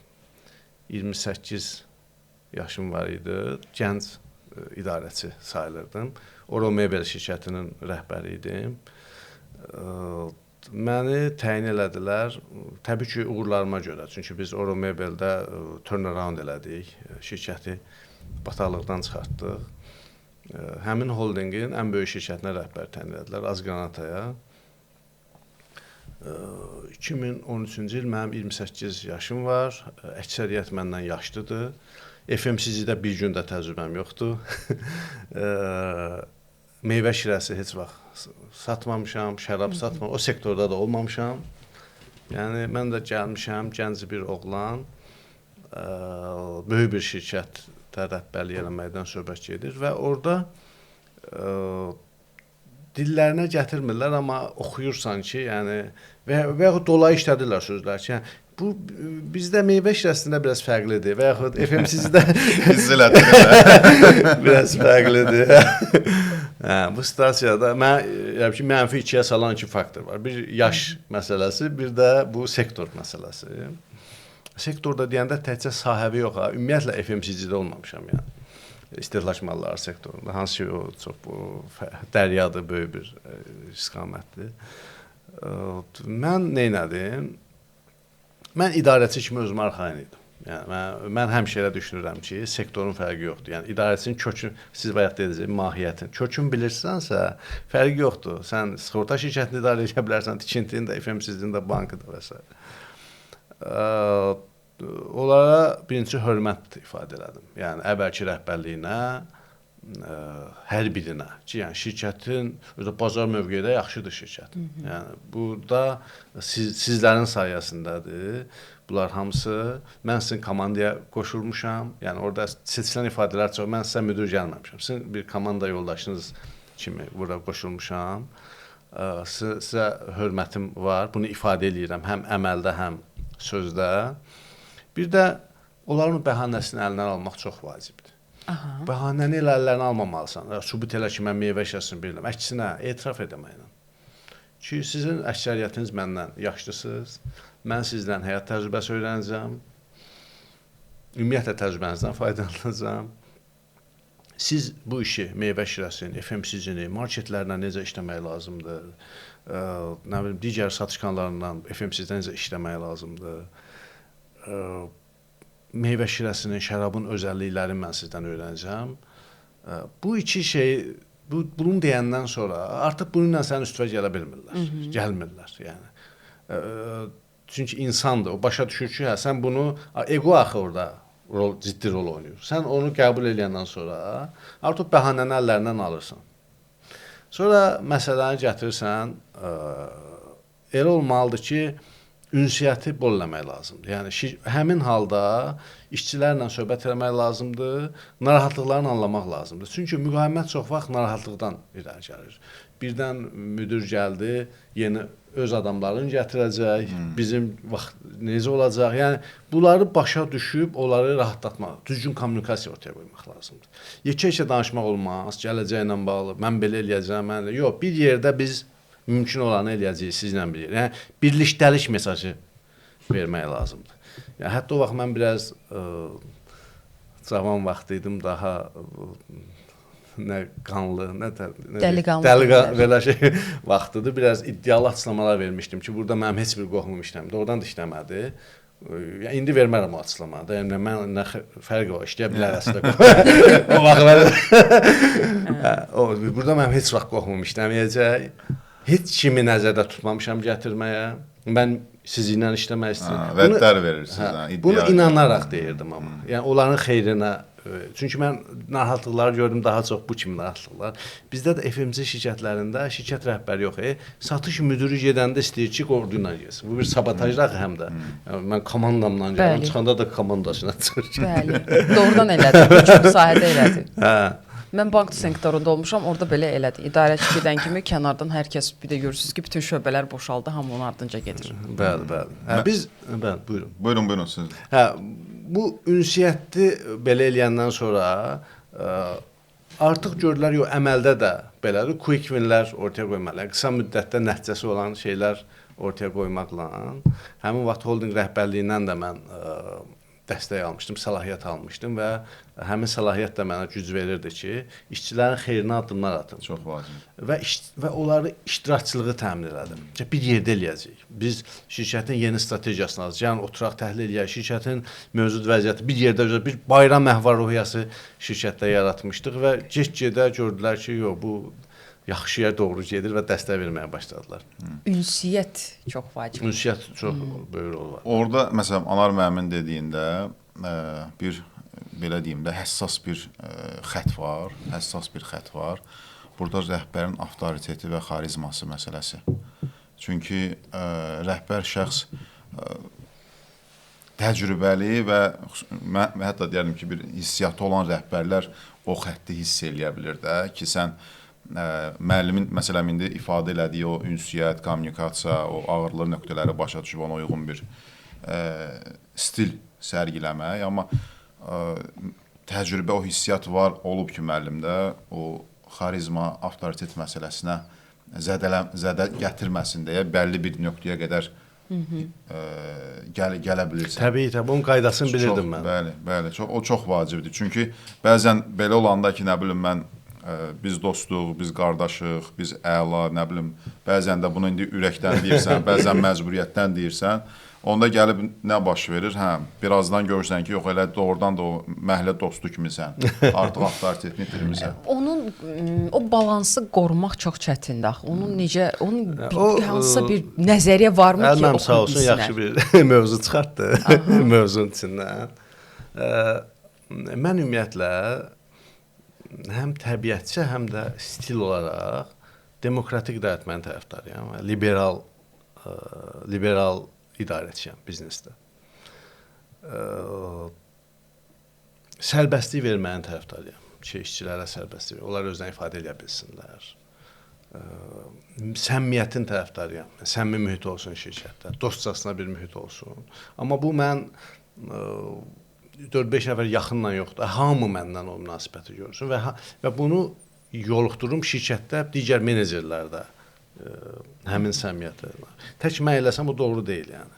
28 yaşım var idi. Gənc idarəçi sayılırdım. Oro Mebel şirkətinin rəhbəri idim. Məni təyin elədilər, təbii ki, uğurlarıma görə. Çünki biz Oro Mebeldə turnaround elədik, şirkəti bataqlıqdan çıxartdıq. Həmin holdingin ən böyük şirkətinə rəhbər təyin elədilər, Azqranataya. 2013-cü il mənim 28 yaşım var, əksəriyyət məndən yaşlıdır. FMCG-də bir gün də təcrübəm yoxdur. Meyvə şirəsi heç vaxt satmamışam, şərab satmamışam, o sektorda da olmamışam. Yəni mən də gəlmişəm, gənc bir oğlan, böyük bir şirkət rəhbərlik eləməkdən söhbət gedir və orada dillərinə gətirmirlər, amma oxuyursan ki, yəni və yaxud dolayı işlədirlər sözlər ki, yəni, bu bizdə meyvə şirəsində biraz fərqlidir və yaxud FMCG-də biraz fərqlidir. Hə, bu situasiyada mən yəni ki, mənfi ikiyə salan iki faktor var. Bir yaş məsələsi, bir də bu sektor məsələsi. Sektorda deyəndə təkcə sahəvi yox, ha, ümumiyyətlə FMCG-də olmamışam yəni. İstehlak malları sektorunda, hansı ki o çox bu dəryadır, böyük bir istiqamətdir. Mən nə etdim? Mən idarəçi kimi özümə arxayın idim. Yəni mən həmişə elə düşünürəm ki, sektorun fərqi yoxdur. Yəni idarəçinin kökünü, siz bayaq dediniz, mahiyyətin, kökünü bilirsənsə, fərqi yoxdur. Sən sığorta şirkətini idarə edə bilərsən, tikintini də, FMCG-ni də, bankı da və s. Onlara birinci hörmət ifadə elədim. Yəni əvvəlki rəhbərliyinə, hər birinə ki, yəni şirkətin özü bazar mövqeyi də yaxşıdır şirkətin. Yəni burada sizlərin sayəsindədir. Bunlar hamısı. Mən sizin komandaya qoşulmuşam. Yəni orada seçilən ifadələr çox. Mən sizə müdür gəlməmişəm. Sizin bir komanda yoldaşınız kimi bura qoşulmuşam. Sizə hörmətim var. Bunu ifadə eləyirəm həm əməldə, həm sözdə. Bir də onların bəhanəsini əlindən almaq çox vacibdir. Aha. Bəhanəni elə əllərinə almamalısan. Sübut elə ki, mən meyvə şirəsini bilirəm. Əksinə, etiraf edəməklə. Ki sizin əksəriyyətiniz məndən yaşlısınız. Mən sizdən həyat təcrübəsi öyrənəcəm. Ümumiyyətlə təcrübənizdən faydalanacağam. Siz bu işi, meyvə şirəsini, FMCG-ni, marketlərlə necə işləmək lazımdır, nə bilim, digər satış kanallarından, FMCG-dən necə işləmək lazımdır, meyvə şirəsinin, şərabın özəlliklərini mən sizdən öyrənəcəm. Bu iki şey, bunu deyəndən sonra artıq bununla sənin üstünə gələ bilmirlər, gəlmirlər yəni. Çünki insandır, o başa düşür ki, hə, sən bunu, ego axı orada ciddi rol oynayır. Sən onu qəbul eləyəndən sonra artıq bəhanəni əllərindən alırsan. Sonra məsələni gətirirsən, elə olmalıdır ki, ünsiyyəti bol eləmək lazımdır. Yəni, həmin halda işçilərlə söhbət eləmək lazımdır, narahatlıqlarını anlamaq lazımdır. Çünki müqavimət çox vaxt narahatlıqdan irəli gəlir. Birdən müdür gəldi, yeni öz adamlarını gətirəcək, bizim vaxt necə olacaq? Yəni, bunları başa düşüb, onları rahatlatmaq, düzgün kommunikasiya ortaya qoymaq lazımdır. Yekə-yekə danışmaq olmaz, gələcəklə bağlı, mən belə eləyəcəm, mən elə. Yox, bir yerdə biz mümkün olanı eləyəcəyik sizlə bir yer. Yəni, birlikdəlik mesajı vermək lazımdır. Yəni, hətta o vaxt mən biraz cavan vaxtı idim, daha nə qanlı, nə dəliqanlı belə şey vaxtıdır. Biraz iddialı açıqlamalar vermişdim ki, burada mənim heç bir qohumum işləmirdi. Oradan da işləmədi. Yəni, indi vermərəm o açıqlamanı. Yəni, mən nə fərqi var, işləyə bilər əslində. O vaxt burada mənim heç vaxt qohumum işləməyəcək. Heç kimi nəzərdə tutmamışam gətirməyə. Mən sizinlə işləmək istəyirəm. Vədlər verirsiniz. Bunu inanaraq deyirdim amma. Yəni, onların xeyrinə. Çünki mən narahatlıqları gördüm, daha çox bu kimi narahatlıqlar. Bizdə də FMC şirkətlərində şirkət rəhbəri yox, satış müdürü gedəndə istəyir ki, orduyla getsin. Bu bir sabotajdır axı həm də. Yəni, mən komandamla gəlirəm, çıxanda da komandasına çıxır. Bəli, doğrudan elədi. Bu çox sahədə elədi. Mən bank sektorunda olmuşam, orada belə elədi. İdarəçi gedən kimi kənardan hər kəs, bir də görürsünüz ki, bütün şöbələr boşaldı, hamı onun ardınca gedir. Bəli, bəli. Hə, biz, bəli, buyurun. Buyurun, buyurun siz. Hə, bu ünsiyyətli belə eləyəndən sonra artıq gördülər, yox, əməldə də belədir, quick winlər ortaya qoymalılar. Qısa müddətdə nəticəsi olan şeylər ortaya qoymaqla. Həmin vaxt holding rəhbərliyindən də mən dəstək almışdım, səlahiyyət almışdım və həmin səlahiyyət də mənə güc verirdi ki, işçilərin xeyrinə addımlar atım. Çox vacib. Və onları iştirakçılığı təmin elədim. Bir yerdə eləyəcəyik. Biz şirkətin yeni strategiyasını alacaq, yəni oturaq təhlil eləyək, şirkətin mövcud vəziyyəti bir yerdə bir bayram əhval-ruhiyyəsi şirkətdə yaratmışdıq və get-gedə gördülər ki, yox, bu yaxşıya doğru gedir və dəstək verməyə başladılar. Ünsiyyət çox vacib. Ünsiyyət çox böyük rol var. Orada, məsələn, Anar müəllimin dediyində bir, belə deyim də, həssas bir xətt var, həssas bir xətt var. Burada rəhbərin avtoriteti və xarizması məsələsi. Çünki rəhbər şəxs təcrübəli və mən hətta deyərdim ki, bir hissiyatı olan rəhbərlər o xətti hiss eləyə bilir də ki, sən müəllimin, məsələn, indi ifadə elədiyi o ünsiyyət, kommunikasiya, o ağırlı nöqtələri başa düşüb ona uyğun bir stil sərgiləmək. Amma təcrübə, o hissiyyat var olub ki, müəllimdə o xarizma, avtoritet məsələsinə zədə gətirməsin deyə bəlli bir nöqtəyə qədər gələ bilirsən. Təbii, təbii. Onun qaydasını bilirdim mən. Bəli, bəli. O çox vacibdir. Çünki bəzən belə olanda ki, nə bilim mən, biz dostuq, biz qardaşıq, biz əla, nə bilim, bəzən də bunu indi ürəkdən deyirsən, bəzən məcburiyyətdən deyirsən. Onda gəlib nə baş verir? Hə, birazdan görürsən ki, yox, elə doğrudan da o məhəllə dostu kimisən. Artıq avtoritetini itirmirsən. Onun o balansı qorumaq çox çətindir axı. Onun necə, onun hansısa bir nəzəriyyə varmı ki, oxu bilsinlər? Sağ olsun, yaxşı bir mövzu çıxartdı mövzunun içindən. Mən ümumiyyətlə həm təbiətçi, həm də stil olaraq demokratik idarə etmənin tərəfdarıyam. Liberal idarəçiyəm biznesdə. Sərbəstlik verməyin tərəfdarıyam. Ki, işçilərə sərbəstlik, onlar özlərini ifadə eləyə bilsinlər. Səmimiyyətin tərəfdarıyam. Səmimi mühit olsun şirkətdə, dostcasına bir mühit olsun. Amma bu mən 4-5 nəfər yaxınla yoxdur. Hamı məndən o münasibəti görsün və bunu yoluxdururum şirkətdə digər menecerlərdə. Həmin səmiyyətə. Tək mən eləsəm o doğru deyil yəni.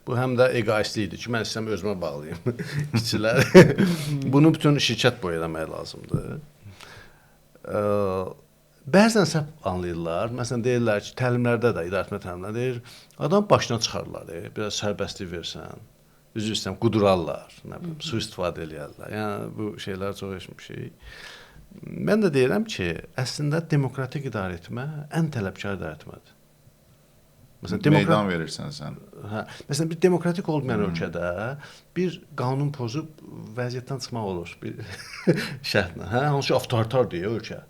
Bu həm də egoistlikdir ki, mən istəyirəm özümə bağlayım işçilər. Bunu bütün şirkət boyu eləmək lazımdır. Bəzən səhv anlayırlar. Məsələn deyirlər ki, təlimlərdə də, idarəetmə təlimlərdə deyir, adam başına çıxarlar, biraz sərbəstlik versən. Üzr istəyirəm, qudurarlar, nə bilim, sui-istifadə eləyərlər. Yəni bu şeylər çox eşitmişik. Mən də deyirəm ki, əslində demokratik idarəetmə ən tələbkar idarəetmədir. Məsələn, meydan verirsən sən. Hə, məsələn, bir demokratik olmayan ölkədə bir qanun pozub vəziyyətdən çıxmaq olur bir şərtlə. Hə, hansı ki avtoritar deyə ölkə.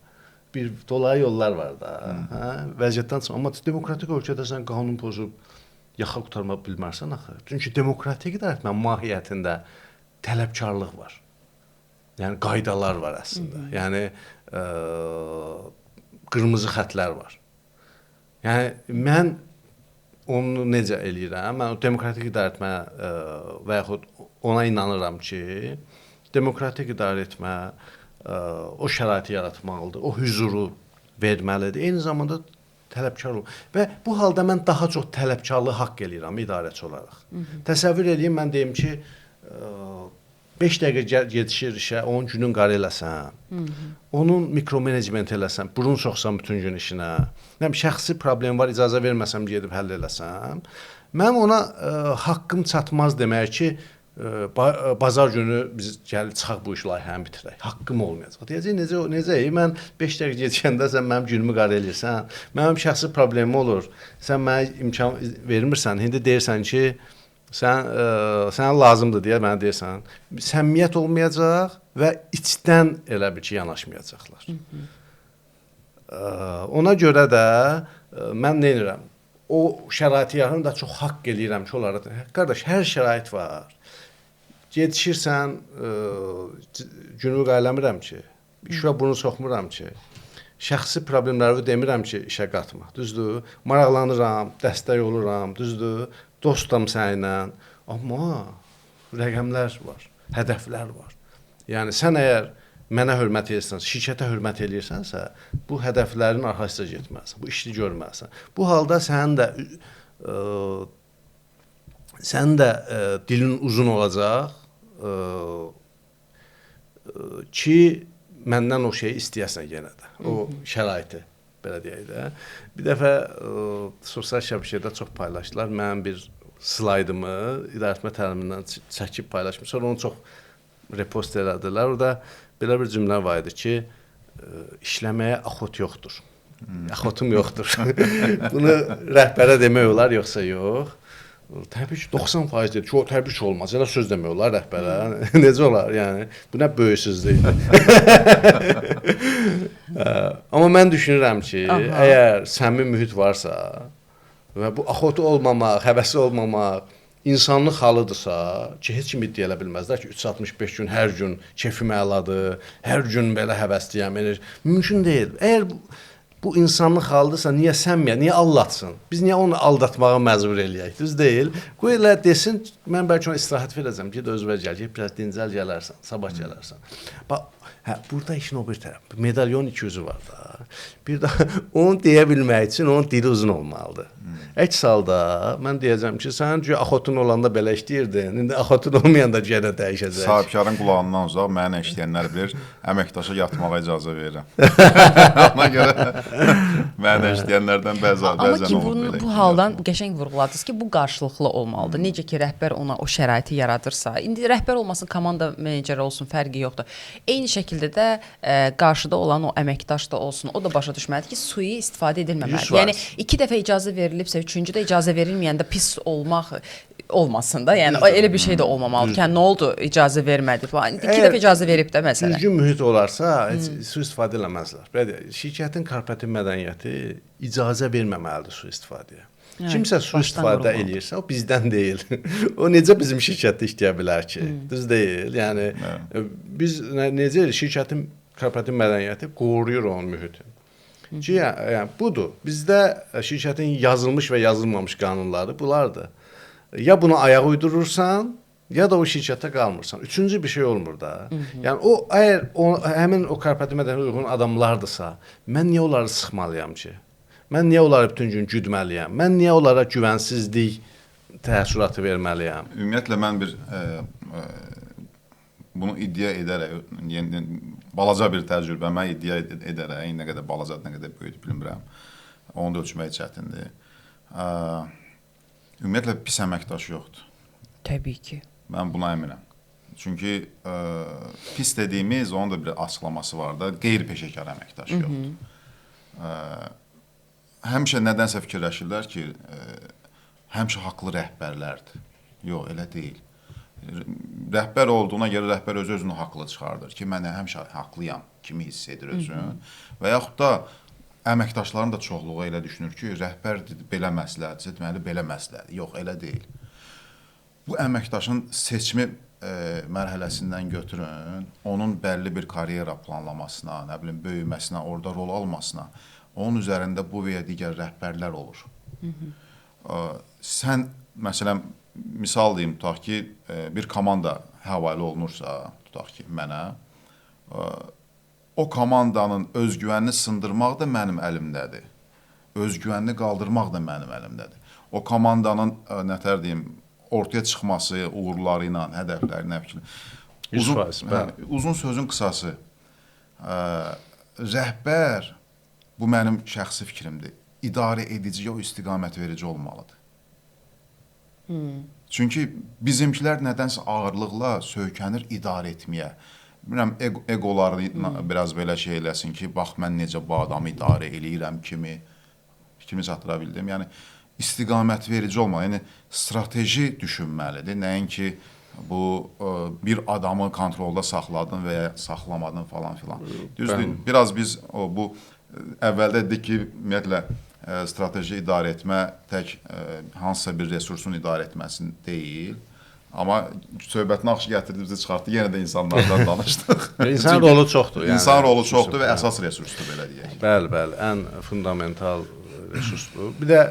Bir dolayı yollar var da. Hə, vəziyyətdən çıxmaq. Amma demokratik ölkədə sən qanun pozub yaxa qurtarma bilmərsən axı. Çünki demokratik idarəetmə mahiyyətində tələbkarlıq var. Yəni qaydalar var əslində. Yəni qırmızı xətlər var. Yəni mən onu necə eləyirəm? Mən o demokratik idarəetmə və yaxud ona inanıram ki, demokratik idarəetmə o şəraiti yaratmalıdır, o hüzuru verməlidir. Eyni zamanda tələbkar ol. Və bu halda mən daha çox tələbkarlığı haqq eləyirəm idarəçi olaraq. Təsəvvür eləyim, mən deyim ki, 5 dəqiqə yetişir işə, onun günün qarı eləsən, onun mikromenecment eləsən, burun soxsan bütün gün işinə, nə bilim, şəxsi problem var, icazə verməsəm gedib həll eləsəm, mənim ona haqqım çatmaz demək ki, bazar günü biz gəl çıxaq bu iş layihəni bitirək. Haqqım olmayacaq. Deyəcək, necə, mən 5 dəqiqə gecikəndə sən mənim günümü qarı eləyirsən, mənim şəxsi problemim olur, sən mənə imkan vermirsən, indi deyirsən ki, sən sənə lazımdır deyə mənə deyirsən. Səmimiyyət olmayacaq və içdən elə bil ki, yanaşmayacaqlar. Ona görə də mən nə edirəm? O şəraiti yaradıram da çox haqq eləyirəm ki, onlara. Qardaş, hər şərait var. Yetişirsən, günü qaylamirəm ki, işə bunu soxmuram ki, şəxsi problemləri demirəm ki, işə qatma. Düzdür? Maraqlanıram, dəstək oluram, düzdür? Dostam səninlə, amma rəqəmlər var, hədəflər var. Yəni sən əgər mənə hörmət edirsən, şirkətə hörmət edirsənsə, bu hədəflərin arxasınca getməlisən, bu işini görməlisən. Bu halda sənin də dilin uzun olacaq ki, məndən o şeyi istəyəsən yenə də, o şəraiti. Belə deyək də. Bir dəfə sosial şəbəkədə çox paylaşdılar. Mənim bir slaydımı idarəetmə təlimindən çəkib paylaşmış. Sonra onu çox repost elədilər. Orada belə bir cümlə var idi ki, işləməyə axot yoxdur. Axotum yoxdur. Bunu rəhbərə demək olar, yoxsa yox. Təbii ki, 90% dedi ki, o təbii ki olmaz. Elə söz demək olar rəhbərə. Necə olar? Yəni, bu nə böyük sözdür. Amma mən düşünürəm ki, əgər səmimi mühit varsa və bu axotu olmamaq, həvəsi olmamaq insanlıq halıdırsa ki, heç kim iddia elə bilməzlər ki, 365 gün hər gün kefim əladır, hər gün belə həvəsliyəm. Mümkün deyil. Əgər bu insanlıq halıdırsa, niyə sənmiyə, niyə aldatsın? Biz niyə onu aldatmağa məcbur eləyək? Düz deyil. Qoy elə desin, mən bəlkə ona istirahət verəcəm, get özünə gəl, get biraz dincəl gələrsən, sabah gələrsən. Bax, hə, burada işin o bir tərəfi, medalyon iki üzü var da. Bir də onu deyə bilmək üçün onun dili uzun olmalıdır. Əks halda mən deyəcəm ki, sən güya axotun olanda belə işləyirdin, indi axotun olmayanda yenə dəyişəcək. Sahibkarın qulağından uzaq, mənə işləyənlər bilir, əməkdaşa yatmağa icazə verirəm. Ona görə mənə işləyənlərdən bəzən Amma ki, olur belə. Bu haldan qəşəng vurğuladınız ki, bu qarşılıqlı olmalıdır. Necə ki, rəhbər ona o şəraiti yaradırsa, indi rəhbər olmasın, komanda meneceri olsun, fərqi yoxdur. Eyni şəkildə də qarşıda olan o əməkdaş da olsun, o da başa düşməlidir ki, sui istifadə edilməməlidir. Yəni iki dəfə icazə verilibsə, üçüncü də icazə verilməyəndə pis olmaq olmasın da. Yəni elə bir şey də olmamalıdır ki, nə oldu icazə vermədi falan. İki dəfə icazə verib də məsələn. Düzgün mühit olarsa, heç sui-istifadə eləməzlər. Belə deyək, şirkətin korporativ mədəniyyəti icazə verməməlidir sui-istifadəyə. Kimsə sui-istifadə eləyirsə, o bizdən deyil. O necə bizim şirkətdə işləyə bilər ki? Düz deyil. Yəni biz necə şirkətin korporativ mədəniyyəti qoruyur onun mühiti. Ki, yəni budur. Bizdə şirkətin yazılmış və yazılmamış qanunları bunlardır. Ya buna ayaq uydurursan, ya da o şirkətdə qalmırsan. Üçüncü bir şey olmur da. Yəni o əgər o, həmin o korporativ mədəniyyətə uyğun adamlardırsa, mən niyə onları sıxmalıyam ki? Mən niyə onları bütün gün güdməliyəm? Mən niyə onlara güvənsizlik təəssüratı verməliyəm? Ümumiyyətlə mən bir bunu iddia edərək, yəni balaca bir təcrübəmə iddia edərək, nə qədər balacadır, nə qədər böyükdür bilmirəm. Onu da ölçmək çətindir. Ümumiyyətlə pis əməkdaş yoxdur. Təbii ki. Mən buna əminəm. Çünki pis dediyimiz, onun da bir açıqlaması var da, qeyri-peşəkar əməkdaş yoxdur. Həmişə nədənsə fikirləşirlər ki, həmişə haqlı rəhbərlərdir. Yox, elə deyil. Rəhbər olduğuna görə rəhbər öz-özünü haqlı çıxardır ki, mən həmişə haqlıyam kimi hiss edir özünü. Və yaxud da əməkdaşların da çoxluğu elə düşünür ki, rəhbər belə məsləhətsə, deməli belə məsləhət. Yox, elə deyil. Bu əməkdaşın seçimi mərhələsindən götürün, onun bəlli bir karyera planlamasına, nə bilim, böyüməsinə, orada rol almasına, onun üzərində bu və ya digər rəhbərlər olur. Sən, məsələn, misal deyim, tutaq ki, bir komanda həvalə olunursa, tutaq ki, mənə, o komandanın özgüvənini sındırmaq da mənim əlimdədir. Özgüvənini qaldırmaq da mənim əlimdədir. O komandanın, nətər deyim, ortaya çıxması, uğurları ilə, hədəfləri ilə, fikri. Uzun sözün qısası, rəhbər, bu mənim şəxsi fikrimdir, idarə edici, o istiqamət verici olmalıdır. Çünki bizimkilər nədənsə ağırlıqla söykənir idarə etməyə. Bilmirəm, egoları biraz belə şey eləsin ki, bax, mən necə bu adamı idarə eləyirəm kimi, fikrimi çatdıra bildim. Yəni, istiqamət verici olmalı, yəni strateji düşünməlidir. Nəinki bu bir adamı kontrolda saxladın və ya saxlamadın falan filan. Düzdür, biraz biz bu əvvəldə dedik ki, ümumiyyətlə, strateji idarə etmə tək hansısa bir resursun idarə etməsi deyil. Amma söhbətin axışı gətirdi, bizi çıxartdı, yenə də insanlardan danışdıq. İnsan rolu çoxdur. Yəni, İnsan rolu çoxdur və əsas resursdur, belə deyək. Bəli, bəli, ən fundamental resursdur. Bir də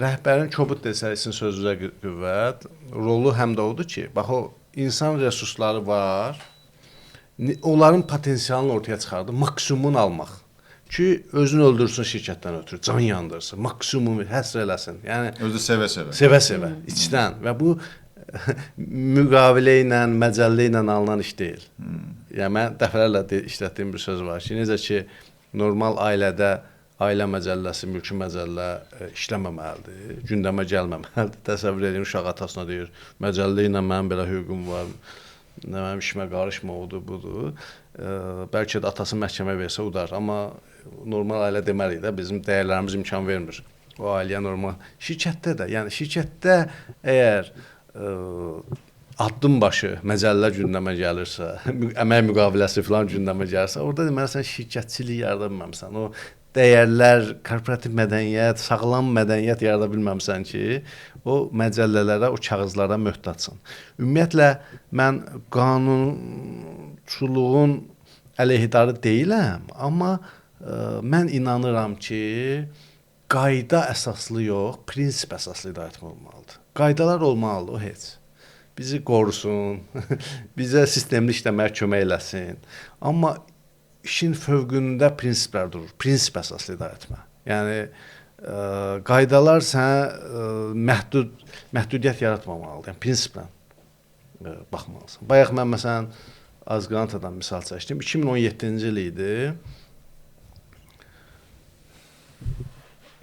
rəhbərin kobud desək, sizin sözünüzə qüvvət, rolu həm də odur ki, bax o insan resursları var, onların potensialını ortaya çıxardır, maksimumunu almaq. Ki, özünü öldürsün şirkətdən ötürü, can yandırsın, maksimum həsr eləsin. Yəni, özü sevə-sevə. Sevə-sevə, içdən. Və bu müqavilə ilə, məcəllə ilə alınan iş deyil. Yəni, mən dəfələrlə işlətdiyim bir söz var ki, necə ki, normal ailədə ailə məcəlləsi, mülki məcəllə işləməməlidir, gündəmə gəlməməlidir. Təsəvvür edin, uşaq atasına deyir, məcəllə ilə mənim belə hüququm var, mənim işimə qarışma, odur, budur. Bəlkə də atası məhkəmə versə udar, amma normal ailə deməliyik də, bizim dəyərlərimiz imkan vermir. O ailəyə normal. Şirkətdə də, yəni şirkətdə əgər addım başı məcəllə gündəmə gəlirsə, əmək müqaviləsi filan gündəmə gəlirsə, orada deməli sən şirkətçilik yarada bilməmsən. O dəyərlər, korporativ mədəniyyət, sağlam mədəniyyət yarada bilməmsən ki, o məcəllələrə, o kağızlara möhtacsan. Ümumiyyətlə, mən qanunçuluğun əleyhidarı deyiləm, amma mən inanıram ki, qayda əsaslı yox, prinsip əsaslı idarə etmə olmalıdır. Qaydalar olmalıdır, o heç. Bizi qorusun, bizə sistemli işləməyə kömək eləsin. Amma işin fövqündə prinsiplər durur. Prinsip əsaslı idarə etmə. Yəni, qaydalar sənə məhdudiyyət yaratmamalıdır. Yəni, prinsiplə baxmalısan. Bayaq mən, məsələn, Azqrantadan misal çəkdim. 2017-ci il idi.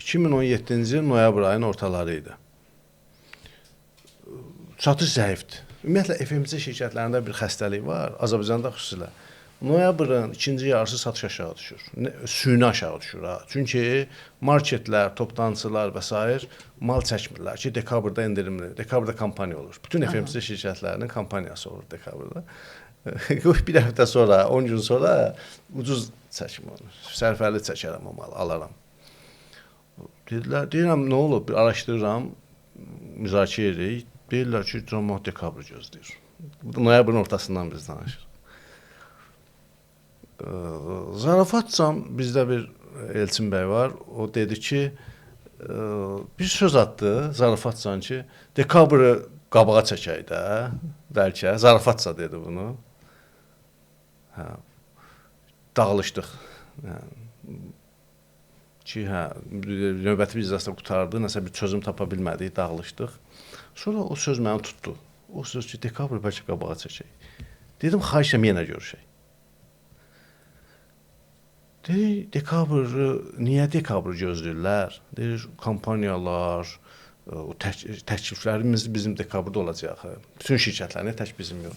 2017-ci il noyabr ayının ortaları idi. Satış zəifdir. Ümumiyyətlə, FMC şirkətlərində bir xəstəlik var, Azərbaycanda xüsusilə. Noyabrın ikinci yarısı satış aşağı düşür. Süni aşağı düşür. Ha. Çünki marketlər, toptancılar və sair mal çəkmirlər ki, dekabrda endirimli, dekabrda kampaniya olur. Bütün FMC şirkətlərinin kampaniyası olur dekabrda. Bir həftə sonra, 10 gün sonra ucuz çəkim olur. Sərfəli çəkərəm o malı, alaram. Dedilər, deyirəm, nə olub? Araşdırıram, müzakirə edirik. Deyirlər ki, cəmaət dekabrı gözləyir. Noyabrın ortasından biz danışırıq. Zarafatcan bizdə bir Elçin bəy var. O dedi ki, bir söz atdı Zarafatcan ki, dekabrı qabağa çəkək də, bəlkə. Zarafatca dedi bunu. Hə, dağılışdıq. Yəni, Ki, hə, növbəti bir iclasda qurtardı, nəsə bir çözüm tapa bilmədik, dağılışdıq. Sonra o söz məni tutdu. O söz ki, dekabr bəlkə qabağa çəkək. Dedim, xahiş edirəm yenə görüşək. Dedi, dekabrı, niyə dekabrı gözləyirlər? Deyir, kampaniyalar, o təkliflərimiz bizim dekabrda olacaq. Bütün şirkətlərin, tək bizim yox.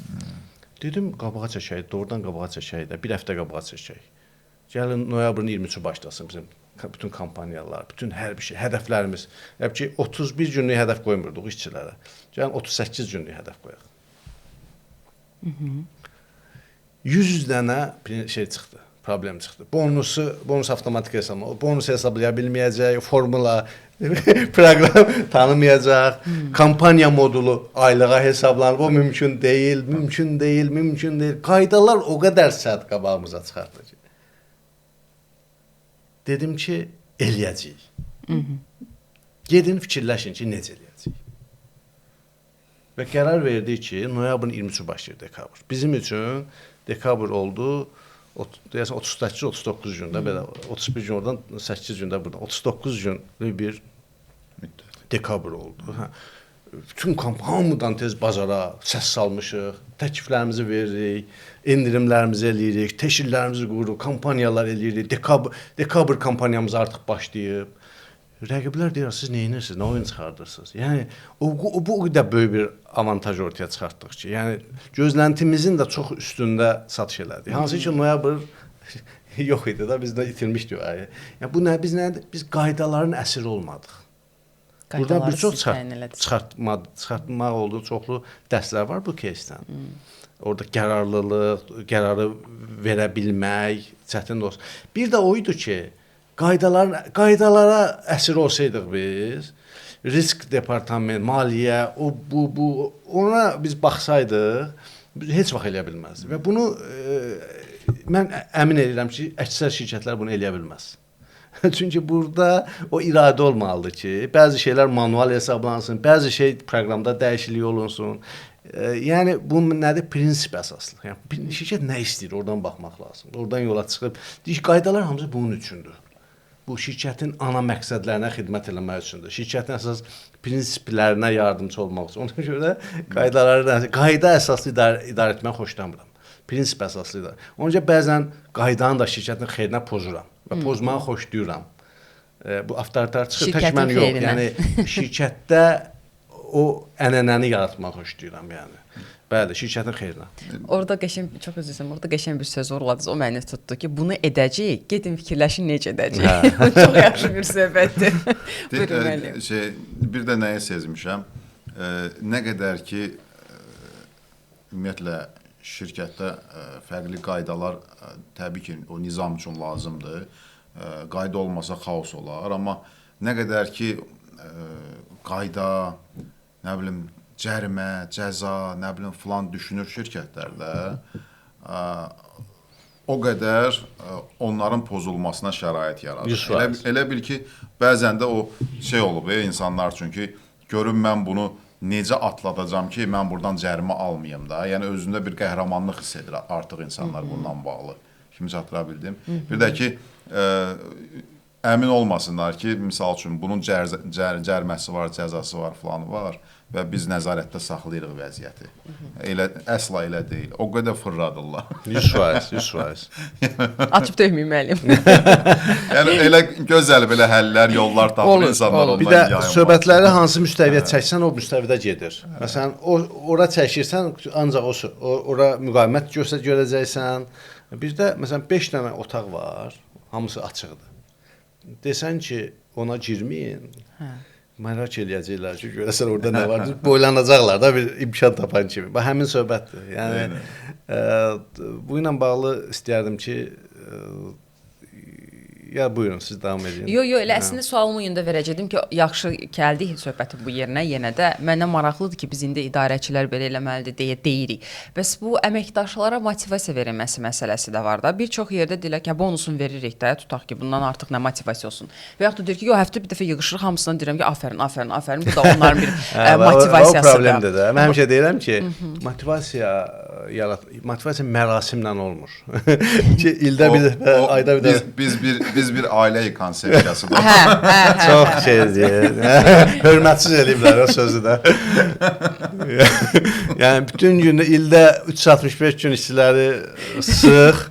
Dedim, qabağa çəkək, doğrudan qabağa çəkək də, bir həftə qabağa çəkək. Gəlin noyabrın 23-ü başlasın bizim bütün kampaniyalar, bütün hər bir şey, hədəflərimiz. Yəni ki, 31 günlük hədəf qoymurduq işçilərə. Gəlin 38 günlük hədəf qoyaq. 100 dənə şey çıxdı, problem çıxdı. Bonus avtomatik hesablama, bonus hesablaya bilməyəcək, formula, proqram tanımayacaq, kampaniya modulu aylığa hesablanır. O mümkün deyil, mümkün deyil, mümkün deyil. Qaydalar o qədər sərt qabağımıza çıxartdı ki. Dedim ki, eləyəcəyik. Gedin fikirləşin ki, necə eləyəcəyik. Və qərar verdik ki, noyabrın 23-ü başlayır dekabr. Bizim üçün dekabr oldu, deyəsən 38-39 gündə, belə 31 gün oradan, 8 gündə buradan, 39 günlük bir dekabr oldu. Hə. Bütün hamıdan tez bazara səs salmışıq, təkliflərimizi veririk, endirimlərimizi eləyirik, təşkillərimizi qururuq, kampaniyalar eləyirik, dekabr kampaniyamız artıq başlayıb. Rəqiblər deyir, siz nə edirsiniz, nə oyun çıxardırsınız? Yəni, bu qədər böyük bir avantaj ortaya çıxartdıq ki, yəni gözləntimizin də çox üstündə satış elədik. Hansı ki, noyabr yox idi da, biz də itirmişdik ayı. Yəni, bu nə, biz nə, biz qaydaların əsiri olmadıq. Buradan bir çox çıxartmaq oldu, çoxlu dərslər var bu кейsdən. Orada qərarlılıq, qərarı verə bilmək çətin olsun. Bir də o idi ki, qaydalara əsir olsaydıq biz, risk departament, maliyyə, o, bu, ona biz baxsaydıq, biz heç vaxt eləyə bilməzdik. Və bunu mən əmin edirəm ki, əksər şirkətlər bunu eləyə bilməz. Çünki burada o iradə olmalıdır ki, bəzi şeylər manual hesablansın, bəzi şey proqramda dəyişiklik olunsun. Yəni bu nədir? Prinsip əsaslı. Yəni şirkət nə istəyir, oradan baxmaq lazımdır. Oradan yola çıxıb, deyir, qaydalar hamısı bunun üçündür. Bu şirkətin ana məqsədlərinə xidmət eləmək üçündür. Şirkətin əsas prinsiplərinə yardımçı olmaq üçün. Ona görə qaydaları, qayda əsaslı idarə etməyi xoşlamıram. Prinsip əsaslı idarə. Ona görə bəzən qaydanı da şirkətin xeyrinə pozuram. Və pozmağı xoşlayıram. Bu avtoritar çıxır, tək mən yox. Yəni şirkətdə o ənənəni yaratmağı xoşlayıram yəni. Bəli, şirkətin xeyrinə. Orada qəşəng, çox üzr istəyirəm, orada qəşəng bir söz vurguladınız. O məni tutdu ki, bunu edəcəyik, gedin fikirləşin necə edəcəyik. Çox yaxşı bir söhbətdir. Buyurun müəllim. Bir də nəyə sezmişəm? Nə qədər ki, ümumiyyətlə şirkətdə fərqli qaydalar təbii ki, o nizam üçün lazımdır. Qayda olmasa xaos olar, amma nə qədər ki, qayda, nə bilim, cərimə, cəza, nə bilim, filan düşünür şirkətlərdə, o qədər onların pozulmasına şərait yaradır. Elə bil ki, bəzən də o şey olub, insanlar üçün ki, görün mən bunu necə atladacam ki, mən buradan cərimə almayım da. Yəni, özündə bir qəhrəmanlıq hiss edir artıq insanlar bundan bağlı. Kimi çatdıra bildim. Bir də ki, əmin olmasınlar ki, misal üçün, bunun cərməsi var, cəzası var, filanı var və biz nəzarətdə saxlayırıq vəziyyəti. Elə, əsla elə deyil. O qədər fırladırlar. 100%, 100%. Açıb döyməyim müəllim. Yəni, elə gözəl belə həllər, yollar tapır insanlar ondan Bir də yayınmaz. Söhbətləri hansı müstəviyə çəksən, o müstəvidə gedir. Məsələn, ora çəkirsən, ancaq ora müqavimət görəcəksən. Bir də, məsələn, 5 dənə otaq var, hamısı açıqdır. Desən ki, ona girməyin, maraq eləyəcəklər ki, görəsən orada nə var, boylanacaqlar da bir imkan tapan kimi. Bax, həmin söhbətdir. Yəni, bu ilə bağlı istəyərdim ki, ya buyurun, siz davam edin. Yox, yox, elə əslində sualımı yöndə verəcəkdim ki, yaxşı gəldik söhbətin bu yerinə yenə də. Mənə maraqlıdır ki, biz indi idarəçilər belə eləməlidir deyə deyirik. Bəs bu əməkdaşlara motivasiya verilməsi məsələsi də var da. Bir çox yerdə deyirlər ki, bonusunu veririk də, tutaq ki, bundan artıq nə motivasiya olsun. Və yaxud da deyir ki, yox, həftə bir dəfə yığışırıq, hamısına deyirəm ki, afərin, afərin, afərin. Bu da onların bir motivasiyasıdır. O problemdir də. Mən həmişə deyirəm ki, motivasiya mərasimlə olmur. Ki, ildə bir dəfə, ayda bir dəfə. Biz Biz bir ailəyik konsepsiyasıdır. Hə, hə, hə. Çox şeydir. Hörmətsiz eləyiblər o sözü də. Yəni bütün gün ildə 365 gün işçiləri sıx,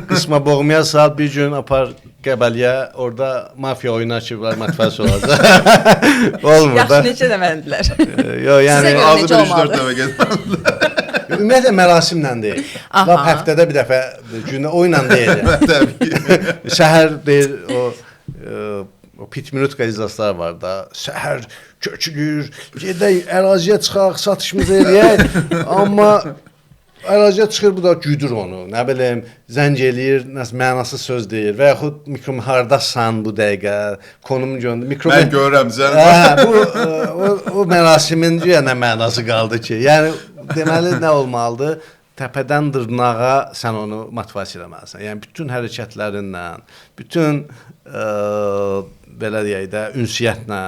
qısma boğmaya sal, bir gün apar Qəbələyə, orada mafiya oyunu açıblar, motivasiya olacaq. Olmur da. Yaxşı, necə demədilər? Yox, yəni Sizə görə Azı necə bir 3-4 olmalıdır? dəfə getməlilər. Ümumiyyətlə mərasimlə deyil. Aha. Lap həftədə bir dəfə gündə oyla deyil. Yəni. Təbii ki. Səhər deyir o o pit minutka iclaslar var da. Səhər köçülür, gedək əraziyə çıxaq, satışımızı eləyək. Amma əraziyə çıxır, bu da güdür onu. Nə bilim, zəng eləyir, nəsə mənasız söz deyir və yaxud mikro hardasan bu dəqiqə, konumu göndər. Mikro Mən görürəm sən. Hə, bu o mərasimin güya nə mənası qaldı ki? Yəni deməli nə olmalıdır? Təpədən dırnağa sən onu motivasiya eləməlisən. Yəni bütün hərəkətlərinlə, bütün belə deyək də ünsiyyətlə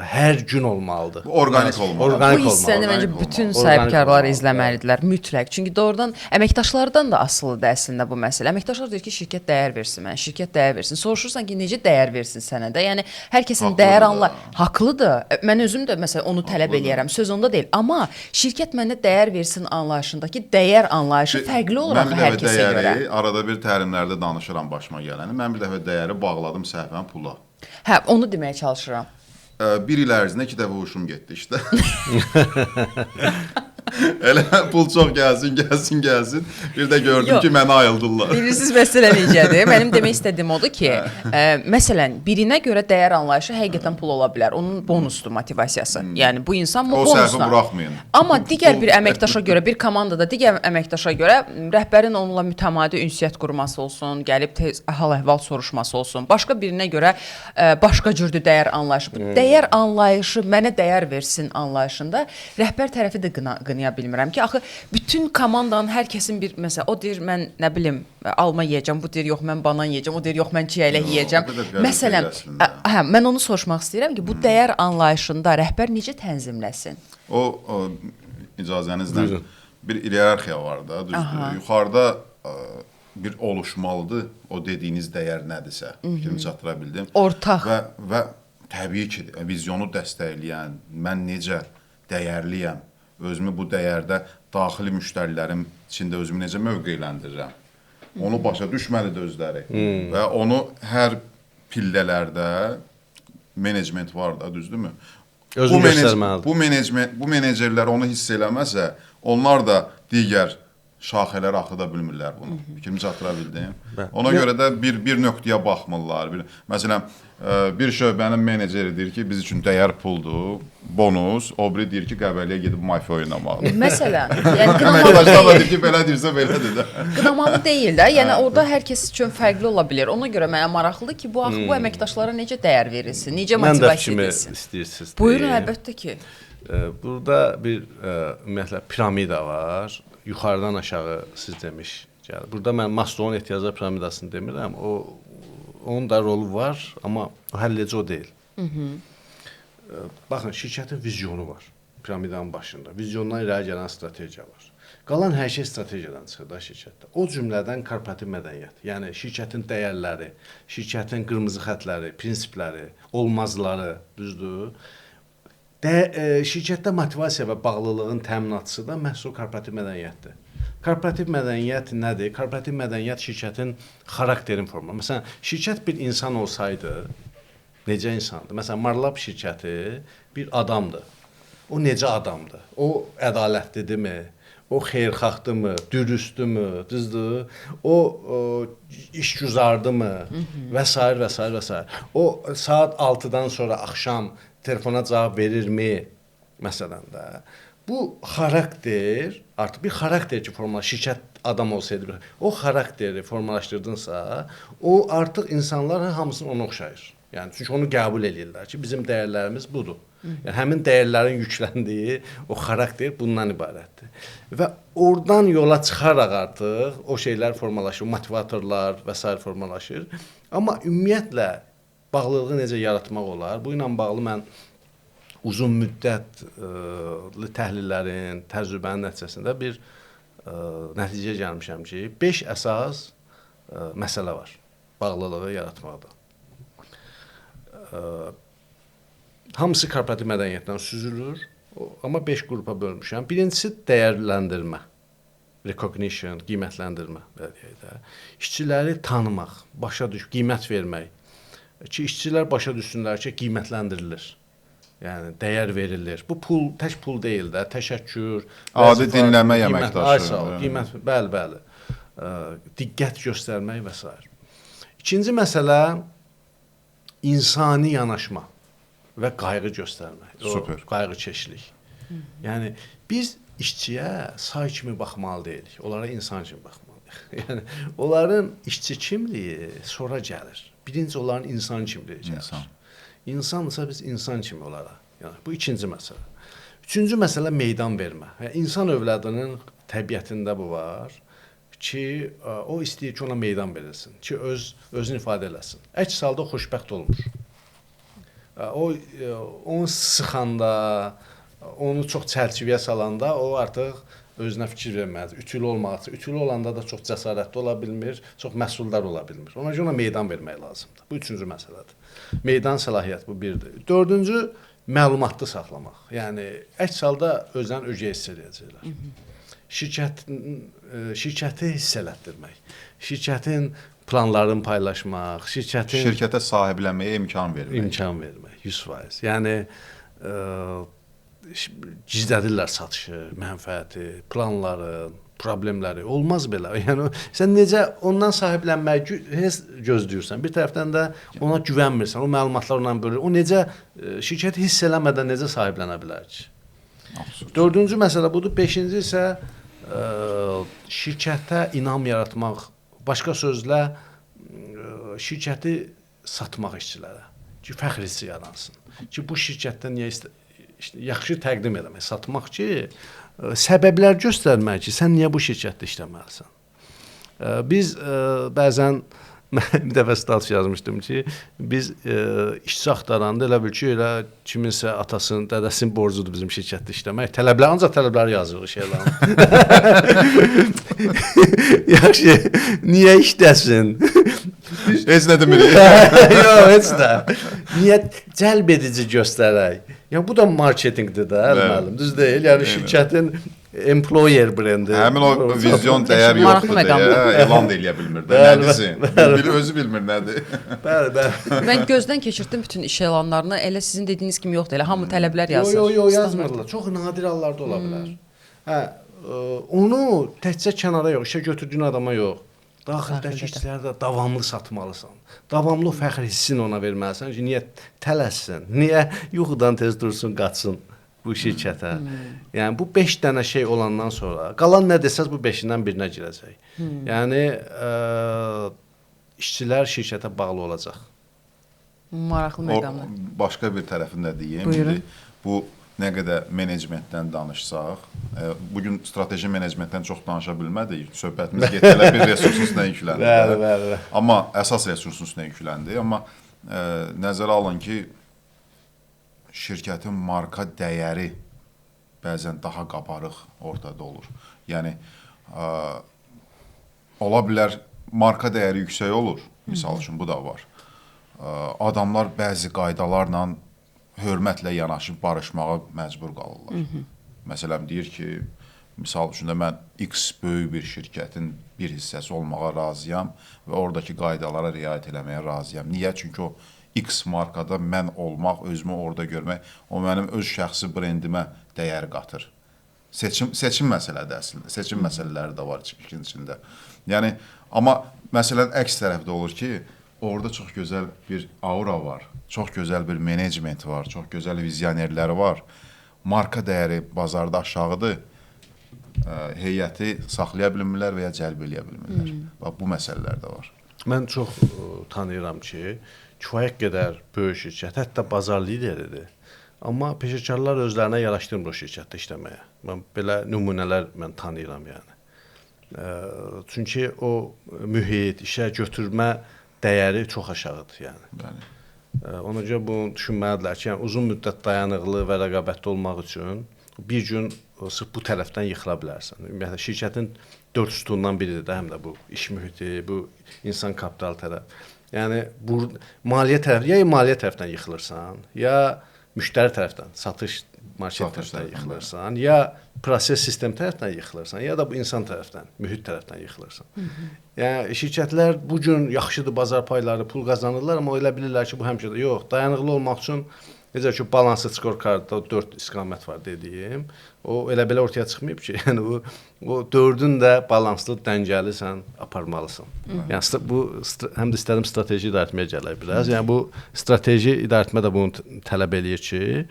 hər gün olmalıdır. Bu orqanik olmalıdır. Orqanik Bu hissəni olmalıdır. məncə Orqanik bütün olmalıdır. sahibkarlar Orqanik olmalıdır. izləməlidirlər mütləq. Çünki doğrudan əməkdaşlardan da asılıdır əslində bu məsələ. Əməkdaşlar deyir ki, şirkət dəyər versin mənə, şirkət dəyər versin. Soruşursan ki, necə dəyər versin sənə də? Yəni hər kəsin Haqlıdır dəyər da. anla haqlıdır. Mən özüm də məsələn onu tələb eləyərəm. Söz onda deyil. Amma şirkət mənə dəyər versin anlayışındakı dəyər anlayışı fərqli olaraq Mən bir hər dəfə kəsə görə. dəyəri arada bir təlimlərdə danışıram başıma gələni. Mən bir dəfə dəyəri bağladım səhvən pula. Hə, onu deməyə çalışıram. Bir il ərzində 2 dəfə huşum getdi işte. Elə pul çox gəlsin, gəlsin, gəlsin. Bir də gördüm Yox. ki, məni ayıldırlar. Bilirsiniz məsələ necədir? Mənim demək istədiyim odur ki, məsələn, birinə görə dəyər anlayışı həqiqətən pul ola bilər. Onun bonusdur motivasiyası. Yəni bu insan bu O səhvi bonusla. buraxmayın. Amma digər bir əməkdaşa görə, bir komandada digər əməkdaşa görə rəhbərin onunla mütəmadi ünsiyyət qurması olsun, gəlib tez hal-əhval soruşması olsun. Başqa birinə görə başqa cürdür dəyər anlayışı. Bu dəyər anlayışı mənə dəyər versin anlayışında rəhbər tərəfi də qınaya bilmirəm ki, axı bütün komandanın hər kəsin bir məsələn o deyir mən nə bilim alma yeyəcəm, bu deyir yox mən banan yeyəcəm, o deyir yox mən çiyələk Yox, yeyəcəm. o qədər qəliz Məsələn, deyil əslində. hə, mən onu soruşmaq istəyirəm ki, bu dəyər anlayışında rəhbər necə tənzimləsin? O icazənizlə Buyurun. bir hierarxiya var da, düzdür. Aha. Yuxarıda bir oluşmalıdır o dediyiniz dəyər nədirsə. Fikrimi çatdıra bildim. Ortaq. Və təbii ki, vizyonu dəstəkləyən, mən necə dəyərliyəm, özümü bu dəyərdə daxili müştərilərim içində özümü necə mövqeləndirirəm. Onu başa düşməlidir özləri. Və onu hər pillələrdə menecment var da, düzdürmü? Özünü göstərməlidir. Bu menecment, bu menecerlər onu hiss eləməsə, onlar da digər şaxələr axıda bilmirlər bunu. Fikrimi çatdıra bildim. Ona görə də bir nöqtəyə baxmırlar. Bir, məsələn, bir şöbənin meneceri deyir ki, biz üçün dəyər puldur, bonus. O biri deyir ki, Qəbələyə gedib mafiya oynamalıdır. Məsələn, yəni qınamalı Əməkdaşlar da deyil. deyir ki, belə deyirsə belədir də. Qınamalı deyil də. Yəni orada hər kəs üçün fərqli ola bilər. Ona görə mənə maraqlıdır ki, bu axı bu əməkdaşlara necə dəyər verilsin, necə Mən də motivasiya fikrimi edilsin. istəyirsiniz. Buyurun, deyim. əlbəttə ki. Burada bir ümumiyyətlə piramida var. Yuxarıdan aşağı siz demiş. Gəlir. Burada mən Maslowun ehtiyaclar piramidasını demirəm. O onun da rolu var, amma o həlledici o deyil. Baxın, şirkətin vizyonu var piramidanın başında. Vizyondan irəli gələn strategiya var. Qalan hər şey strategiyadan çıxır da şirkətdə. O cümlədən korporativ mədəniyyət, yəni şirkətin dəyərləri, şirkətin qırmızı xətləri, prinsipləri, olmazları, düzdür? Şirkətdə motivasiya və bağlılığın təminatçısı da məhz o korporativ mədəniyyətdir. Korporativ mədəniyyət nədir? Korporativ mədəniyyət şirkətin xarakterini formalaşdırır. Məsələn, şirkət bir insan olsaydı, necə insandır? Məsələn, Marlab şirkəti bir adamdır. O necə adamdır? O ədalətlidirmi? O xeyirxahdırmı? Dürüstdürmü? Düzdür? O işgüzardırmı? Və sair və sair və sair. O saat 6-dan sonra axşam telefona cavab verirmi? Məsələn də. Bu xarakter, artıq bir xarakter ki formalaşır, şirkət adam olsaydı, o xarakteri formalaşdırdınsa, o artıq insanların hamısını ona oxşayır. Yəni çünki onu qəbul eləyirlər ki, bizim dəyərlərimiz budur. Yəni həmin dəyərlərin yükləndiyi o xarakter bundan ibarətdir. Və oradan yola çıxaraq artıq o şeylər formalaşır, motivatorlar və sair formalaşır. Amma ümumiyyətlə bağlılığı necə yaratmaq olar? Bu ilə bağlı mən uzun müddətli təhlillərin, təcrübənin nəticəsində bir nəticəyə gəlmişəm ki, 5 əsas məsələ var. Bağlılığı yaratmaqdır. Hamısı korporativ mədəniyyətdən süzülür. Amma 5 qrupa bölmüşəm. Birincisi dəyərləndirmə, recognition, qiymətləndirmə, belə deyək də. İşçiləri tanımaq, başa düş, qiymət vermək. Ki işçilər başa düşsünlər ki, qiymətləndirilir. Yəni dəyər verilir. Bu pul, tək pul deyil də, təşəkkür, adi dinləmə əməkdaşı. Qiymət, bəli, bəli. Diqqət göstərmək və sair. İkinci məsələ insani yanaşma və qayğı göstərmək. Super. Qayğıkeşlik. Yəni biz işçiyə say kimi baxmalı deyilik. Onlara insan kimi baxmalıyıq. Yəni onların işçi kimliyi sonra gəlir. Birinci onların insan kimliyi gəlir. İnsan. İnsansa biz insan kimi onlara. Yəni bu ikinci məsələ. Üçüncü məsələ meydan vermə. Yəni insan övladının təbiətində bu var ki, o istəyir ki, ona meydan verilsin, ki özünü ifadə eləsin. Əks halda xoşbəxt olmur. O onu sıxanda, onu çox çərçivəyə salanda o artıq özünə fikir verməlidir, ütülü olmalıdır. Ütülü olanda da çox cəsarətli ola bilmir, çox məhsuldar ola bilmir. Ona görə ona meydan vermək lazımdır. Bu üçüncü məsələdir. Meydan, səlahiyyət bu birdir. Dördüncü, məlumatlı saxlamaq. Yəni əks halda özlərini ögey hiss eləyəcəklər. Şirkəti hiss elətdirmək, şirkətin planlarını paylaşmaq, şirkətə sahiblənməyə imkan vermək. İmkan vermək, 100%. Yəni gizlədirlər satışı, mənfəəti, planları, problemləri. Olmaz belə. Yəni sən necə ondan sahiblənməyi gözləyirsən. Bir tərəfdən də ona güvənmirsən, o məlumatlar ondan bölür. O necə şirkəti hiss eləmədən necə sahiblənə bilər ki? Absurd. Dördüncü məsələ budur. Beşinci isə şirkətə inam yaratmaq. Başqa sözlə şirkəti satmaq işçilərə. Ki fəxr hissi yaransın. Ki bu şirkətdə niyə yaxşı təqdim eləmək, satmaq ki, səbəblər göstərmək ki, sən niyə bu şirkətdə işləməlisən. Biz bəzən bir dəfə status yazmışdım ki, biz işçi axtaranda elə bil ki, elə kiminsə atasının, dədəsinin borcudur bizim şirkətdə işləmək. Tələblər, ancaq tələbləri yazırıq şeylər. Yaxşı, niyə işləsin? Heç nə demirik. Yox, heç nə. Niyə cəlb edici göstərək? Yəni bu da marketinqdir də, müəllim, düz deyil. Yəni şirkətin employer brendi. Həmin o vizyon dəyər yoxdur deyə elan da eləyə bilmir də. Nədirsin? Özü bilmir nədir. Bəli, bəli. Mən gözdən keçirtdim bütün iş elanlarını. Elə sizin dediyiniz kimi yoxdur. Elə hamı tələblər yazır. Yox, yox, yazmırlar. Çox nadir hallarda ola bilər. Hə, onu təkcə kənara yox, işə götürdüyün adama yox. Daxildəki işçiləri də davamlı satmalısan. Davamlı fəxr hissini ona verməlisən ki, niyə tələssin, niyə yuxudan tez dursun, qaçsın bu şirkətə. Yəni bu 5 dənə şey olandan sonra, qalan nə desəz bu 5-indən birinə girəcək. Yəni işçilər şirkətə bağlı olacaq. Maraqlı məqamlar. Başqa bir tərəfini də deyim. İndi bu nə qədər menecmentdən danışsaq, bugün strateji menecmentdən çox danışa bilmədik. Söhbətimiz getdi elə bir resursun üstünə yükləndi. Bəli, bəli. Amma əsas resursun üstünə yükləndi. Amma nəzərə alın ki, şirkətin marka dəyəri bəzən daha qabarıq ortada olur. Yəni, ola bilər marka dəyəri yüksək olur, misal üçün bu da var. Adamlar bəzi qaydalarla hörmətlə yanaşıb barışmağa məcbur qalırlar. Məsələn, deyir ki, misal üçün də mən X böyük bir şirkətin bir hissəsi olmağa razıyam və oradakı qaydalara riayət eləməyə razıyam. Niyə? Çünki o X markada mən olmaq, özümü orada görmək, o mənim öz şəxsi brendimə dəyər qatır. Seçim məsələdir əslində. Seçim məsələləri də var işin içində. Yəni, amma məsələn, əks tərəfdə olur ki, orada çox gözəl bir aura var, çox gözəl bir menecment var, çox gözəl vizyonerləri var. Marka dəyəri bazarda aşağıdır, heyəti saxlaya bilmirlər və ya cəlb eləyə bilmirlər. Bax, bu məsələlər də var. Mən çox tanıyıram ki, kifayət qədər böyük şirkət, hətta bazar lideridir. Amma peşəkarlar özlərinə yaraşdırmır o şirkətdə işləməyə. Mən belə nümunələr mən tanıyıram yəni. Çünki o mühit, işə götürmə dəyəri çox aşağıdır yəni. Bəli. Ona görə bunu düşünməlidirlər ki, yəni uzun müddət dayanıqlı və rəqabətli olmaq üçün Bir gün sırf bu tərəfdən yıxıla bilərsən. Ümumiyyətlə şirkətin 4 sütunundan biridir də həm də bu iş mühiti, bu insan kapitalı tərəf. Yəni bu maliyyə tərəf, ya maliyyə tərəfdən yıxılırsan, ya müştəri tərəfdən, satış market tərəfdən yıxılırsan, ya proses sistem tərəfdən yıxılırsan, ya da bu insan tərəfdən, mühit tərəfdən yıxılırsan. Hı -hı. Yəni şirkətlər bu gün yaxşıdır bazar payları, pul qazanırlar, amma elə bilirlər ki, bu həmişə də yox, dayanıqlı olmaq üçün necə ki balanslı scorecardda 4 istiqamət var dediyim, o elə belə ortaya çıxmayıb ki, yəni bu o 4-ün də balanslı, dəngəli sən aparmalısan. Hı -hı. Yəni bu həm də istədim strateji idarə etməyə gələk biraz. Yəni bu strateji idarə etmə də bunu tələb eləyir ki,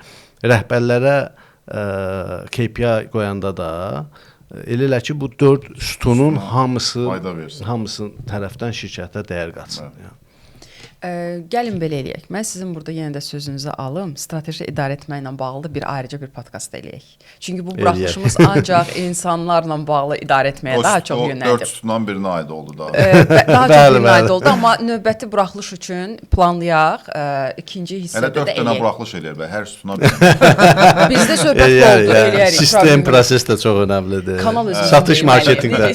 rəhbərlərə KPI qoyanda da elə ki bu 4 sütunun hamısı hamısının tərəfdən şirkətə dəyər qatsın. Yəni. Gəlin belə eləyək. Mən sizin burada yenə də sözünüzü alım. Strateji idarə etməklə bağlı bir ayrıca bir podkast eləyək. Çünki bu buraxılışımız ancaq insanlarla bağlı idarə etməyə daha çox yönəldi. O 4 sütundan birinə aid oldu daha. Daha çox birinə aid oldu, amma növbəti buraxılış üçün planlayaq. İkinci hissədə də eləyək. Elə 4 dənə buraxılış eləyək bə, hər sütuna bir. Bizdə söhbət oldu, eləyərik. Sistem, proses də çox önəmlidir. Kanal özü satış marketinqdə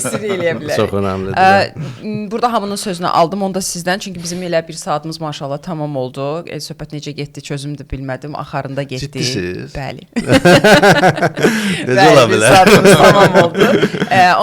çox önəmlidir. Burada hamının sözünü aldım, onu da sizdən, çünki bizim elə bir saatımız maşallah tamam oldu. Söhbət necə getdi, çözüm də bilmədim. Axarında getdi. Ciddisiz? Bəli. Necə ola bilər? Saatımız tamam oldu.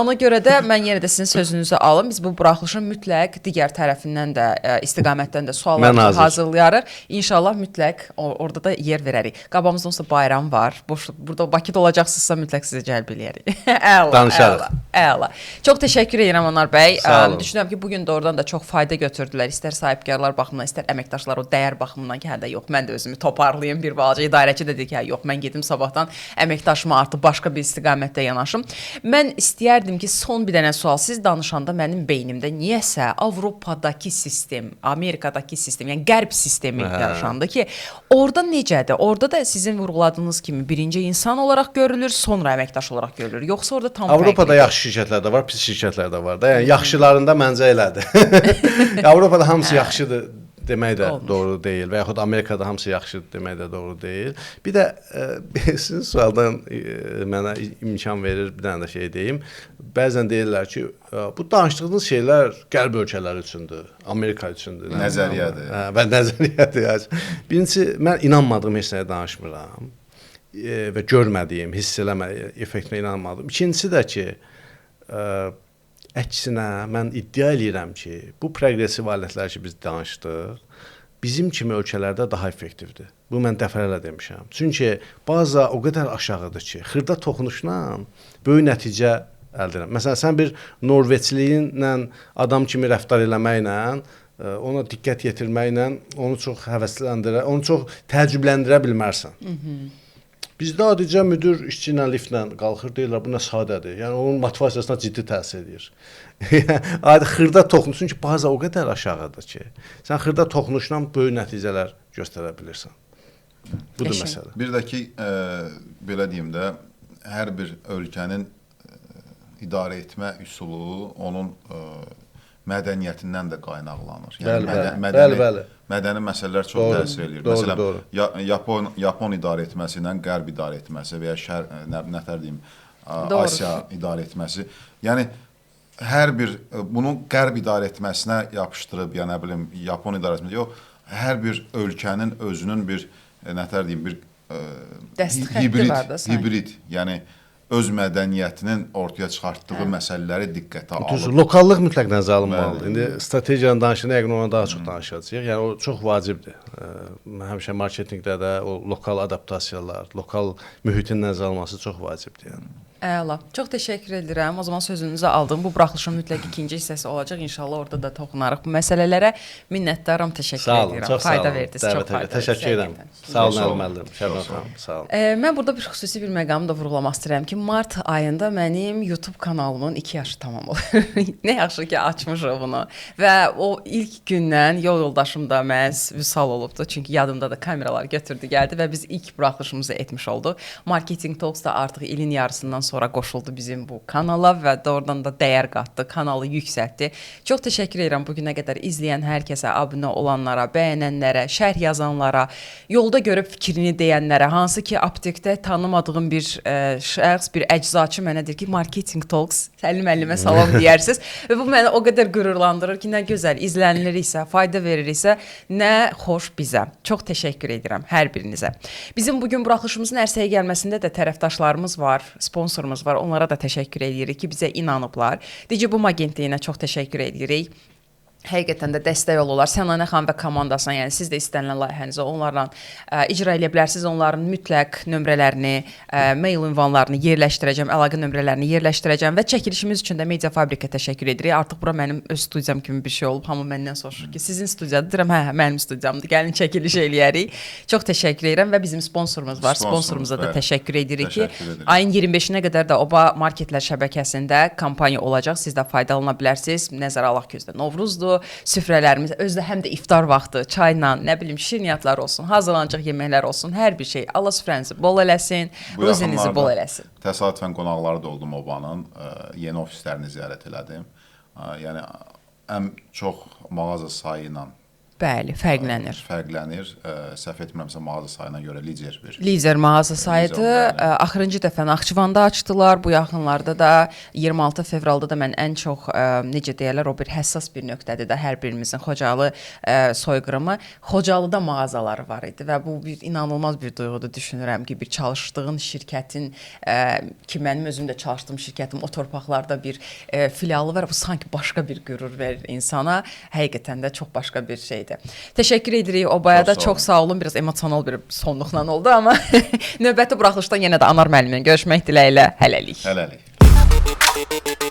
Ona görə də mən yenə də sizin sözünüzü alım. Biz bu buraxılışın mütləq digər tərəfindən də, istiqamətdən də suallar hazırlayarıq. İnşallah mütləq orada da yer verərik. Qabağımızda olsa bayram var. Burada Bakıda olacaqsınızsa mütləq sizi cəlb eləyərik. Əla. Danışarıq. Əla. Çox təşəkkür edirəm Anar bəy. Düşünürəm ki, bugün də oradan da çox fayda götürdülər. İstər sahibkarlar baxımından, istər əməkdaşlar o dəyər baxımından ki, hə də yox, mən də özümü toparlayım. Bir balaca idarəçi də dedi ki, hə, yox, mən gedim sabahdan əməkdaşıma artıq başqa bir istiqamətdə yanaşım. Mən istəyərdim ki, son bir dənə sual, siz danışanda mənim beynimdə niyəsə Avropadakı sistem, Amerikadakı sistem, yəni qərb sistemi yarışandı ki, orada necədir? Orada da sizin vurğuladığınız kimi birinci insan olaraq görülür, sonra əməkdaş olaraq görülür. Yoxsa orada tam Avropada yaxşı şirkətlər də var, pis şirkətlər də var da. Yəni yaxşılarında məncə elədir. Avropada hamısı yaxşıdır demək də olmur. Doğru deyil və yaxud Amerikada hamısı yaxşıdır demək də doğru deyil. Bir də sizin sualdan mənə imkan verir bir dənə də şey deyim. Bəzən deyirlər ki, bu danışdığınız şeylər qərb ölkələri üçündür, Amerika üçündür. Nəzəriyyədir. Və nəzəriyyədir. Birincisi, mən inanmadığım heç nəyə danışmıram və görmədiyim, hiss eləmədiyim effektinə inanmadım. İkincisi də ki, əksinə mən iddia eləyirəm ki, bu proqressiv alətlər ki biz danışdıq, bizim kimi ölkələrdə daha effektivdir. Bu mən dəfələrlə demişəm. Çünki baza o qədər aşağıdır ki, xırda toxunuşla böyük nəticə əldə edirəm. Məsələn, sən bir Norveçliyinlə adam kimi rəftar eləməklə, ona diqqət yetirməklə onu çox həvəsləndirə, onu çox təəccübləndirə bilmərsən. Hı -hı. Bizdə adicə müdür işçi ilə liftlə qalxır, deyirlər bu nə sadədir. Yəni onun motivasiyasına ciddi təsir edir. Adi xırda toxunuş, çünki baza o qədər aşağıdır ki, sən xırda toxunuşla böyük nəticələr göstərə bilirsən. Budur məsələ. Bir də ki, belə deyim də, hər bir ölkənin idarə etmə üsulu onun mədəniyyətindən də qaynaqlanır. Yəni bəli, bəli, mədəni məsələlər çox doğru, təsir eləyir. Doğru, məsələn, doğru. Yapon idarə etməsi ilə Qərb idarə etməsi və ya nətər deyim, Asiya idarə etməsi. Yəni hər bir bunu Qərb idarə etməsinə yapışdırıb, ya nə bilim, Yapon idarə etməsi, yox, hər bir ölkənin özünün bir nətər deyim, bir hibrid, yəni öz mədəniyyətinin ortaya çıxartdığı məsələləri diqqətə alır. Düzdür, lokallıq mütləq nəzərə alınmalıdır. İndi strategiyanı danışanda yəqin ona daha çox danışacağıq. Yəni o çox vacibdir. Həmişə marketinqdə də o lokal adaptasiyalar, lokal mühitin nəzərə alınması çox vacibdir yəni. Əla. Çox təşəkkür edirəm. O zaman sözünüzü aldım. Bu buraxılışın mütləq ikinci hissəsi olacaq. İnşallah orada da toxunarıq bu məsələlərə. Minnətdaram, təşəkkür edirəm. Çox fayda verdiniz. Çox fayda. Təşəkkür edirəm. Sağ olun Əli müəllim, Şəbnəm xanım. Sağ olun. Mən burada bir xüsusi bir məqamı da vurğulamaq istəyirəm ki, mart ayında mənim YouTube kanalımın 2 yaşı tamam olur. Nə yaxşı ki, açmışıq bunu. Və o ilk gündən yol yoldaşım da məhz Vüsal olubdu. Çünki yadımda da kameralar götürdü, gəldi və biz ilk buraxılışımızı etmiş olduq. Marketing Talks da artıq ilin yarısından sonra qoşuldu bizim bu kanala və doğrudan da dəyər qatdı, kanalı yüksəltdi. Çox təşəkkür edirəm bu günə qədər izləyən hər kəsə, abunə olanlara, bəyənənlərə, şərh yazanlara, yolda görüb fikrini deyənlərə, hansı ki aptekdə tanımadığım bir şəxs, bir əczaçı mənə deyir ki, Marketing Talks, Səlim müəllimə salam deyərsiz və bu məni o qədər qürurlandırır ki, nə gözəl izləniliriksə, fayda veririksə, nə xoş bizə. Çox təşəkkür edirəm hər birinizə. Bizim bu gün buraxılışımızın ərsəyə gəlməsində də tərəfdaşlarımız var, sponsorumuz var. Onlara da təşəkkür edirik ki, bizə inanıblar. Digibum agentliyinə çox təşəkkür edirik. Həqiqətən də dəstək olurlar. Sənanə xanım və komandasına, yəni siz də istənilən layihənizi onlarla icra eləyə bilərsiniz. Onların mütləq nömrələrini, mail ünvanlarını yerləşdirəcəm, əlaqə nömrələrini yerləşdirəcəm və çəkilişimiz üçün də Media Fabrikə təşəkkür edirik. Artıq bura mənim öz studiyam kimi bir şey olub. Hamı məndən soruşur ki, sizin studiyadır? Deyirəm, hə, mənim studiyamdır. Gəlin çəkiliş eləyərik. Çox təşəkkür edirəm və bizim sponsorumuz var. Sponsorumuza da təşəkkür edirik ki, ayın 25-nə qədər də Oba Marketlər şəbəkəsində kampaniya olacaq. Siz də faydalana bilərsiniz. Nəzərə alaq ki, özdə Novruzdur. Süfrələrimiz özdə həm də iftar vaxtı çayla, nə bilim şirniyyatlar olsun, hazırlanacaq yeməklər olsun, hər bir şey. Allah süfrənizi bol eləsin, ruzinizi bol eləsin. Təsadüfən qonaqları da oldum Obanın, yeni ofislərini ziyarət elədim. Yəni ən çox mağaza sayı ilə Bəli, fərqlənir. Fərqlənir. Səhv etmirəmsə mağaza sayına görə lider bir. Lider mağaza sayıdır. Axırıncı dəfə Naxçıvanda açdılar. Bu yaxınlarda da 26 fevralda da mən ən çox necə deyirlər, o bir həssas bir nöqtədir də hər birimizin Xocalı soyqırımı. Xocalıda mağazaları var idi və bu bir inanılmaz bir duyğudur düşünürəm ki, bir çalışdığın şirkətin ki mənim özüm də çalışdığım şirkətin o torpaqlarda bir filialı var. Bu sanki başqa bir qürur verir insana. Həqiqətən də çox başqa bir şeydir. Təşəkkür edirik Obaya da. Çox sağ olun. Biraz emosional bir sonluqla oldu amma növbəti buraxılışda yenə də Anar müəllimlə görüşmək diləyilə. Hələlik. Hələlik.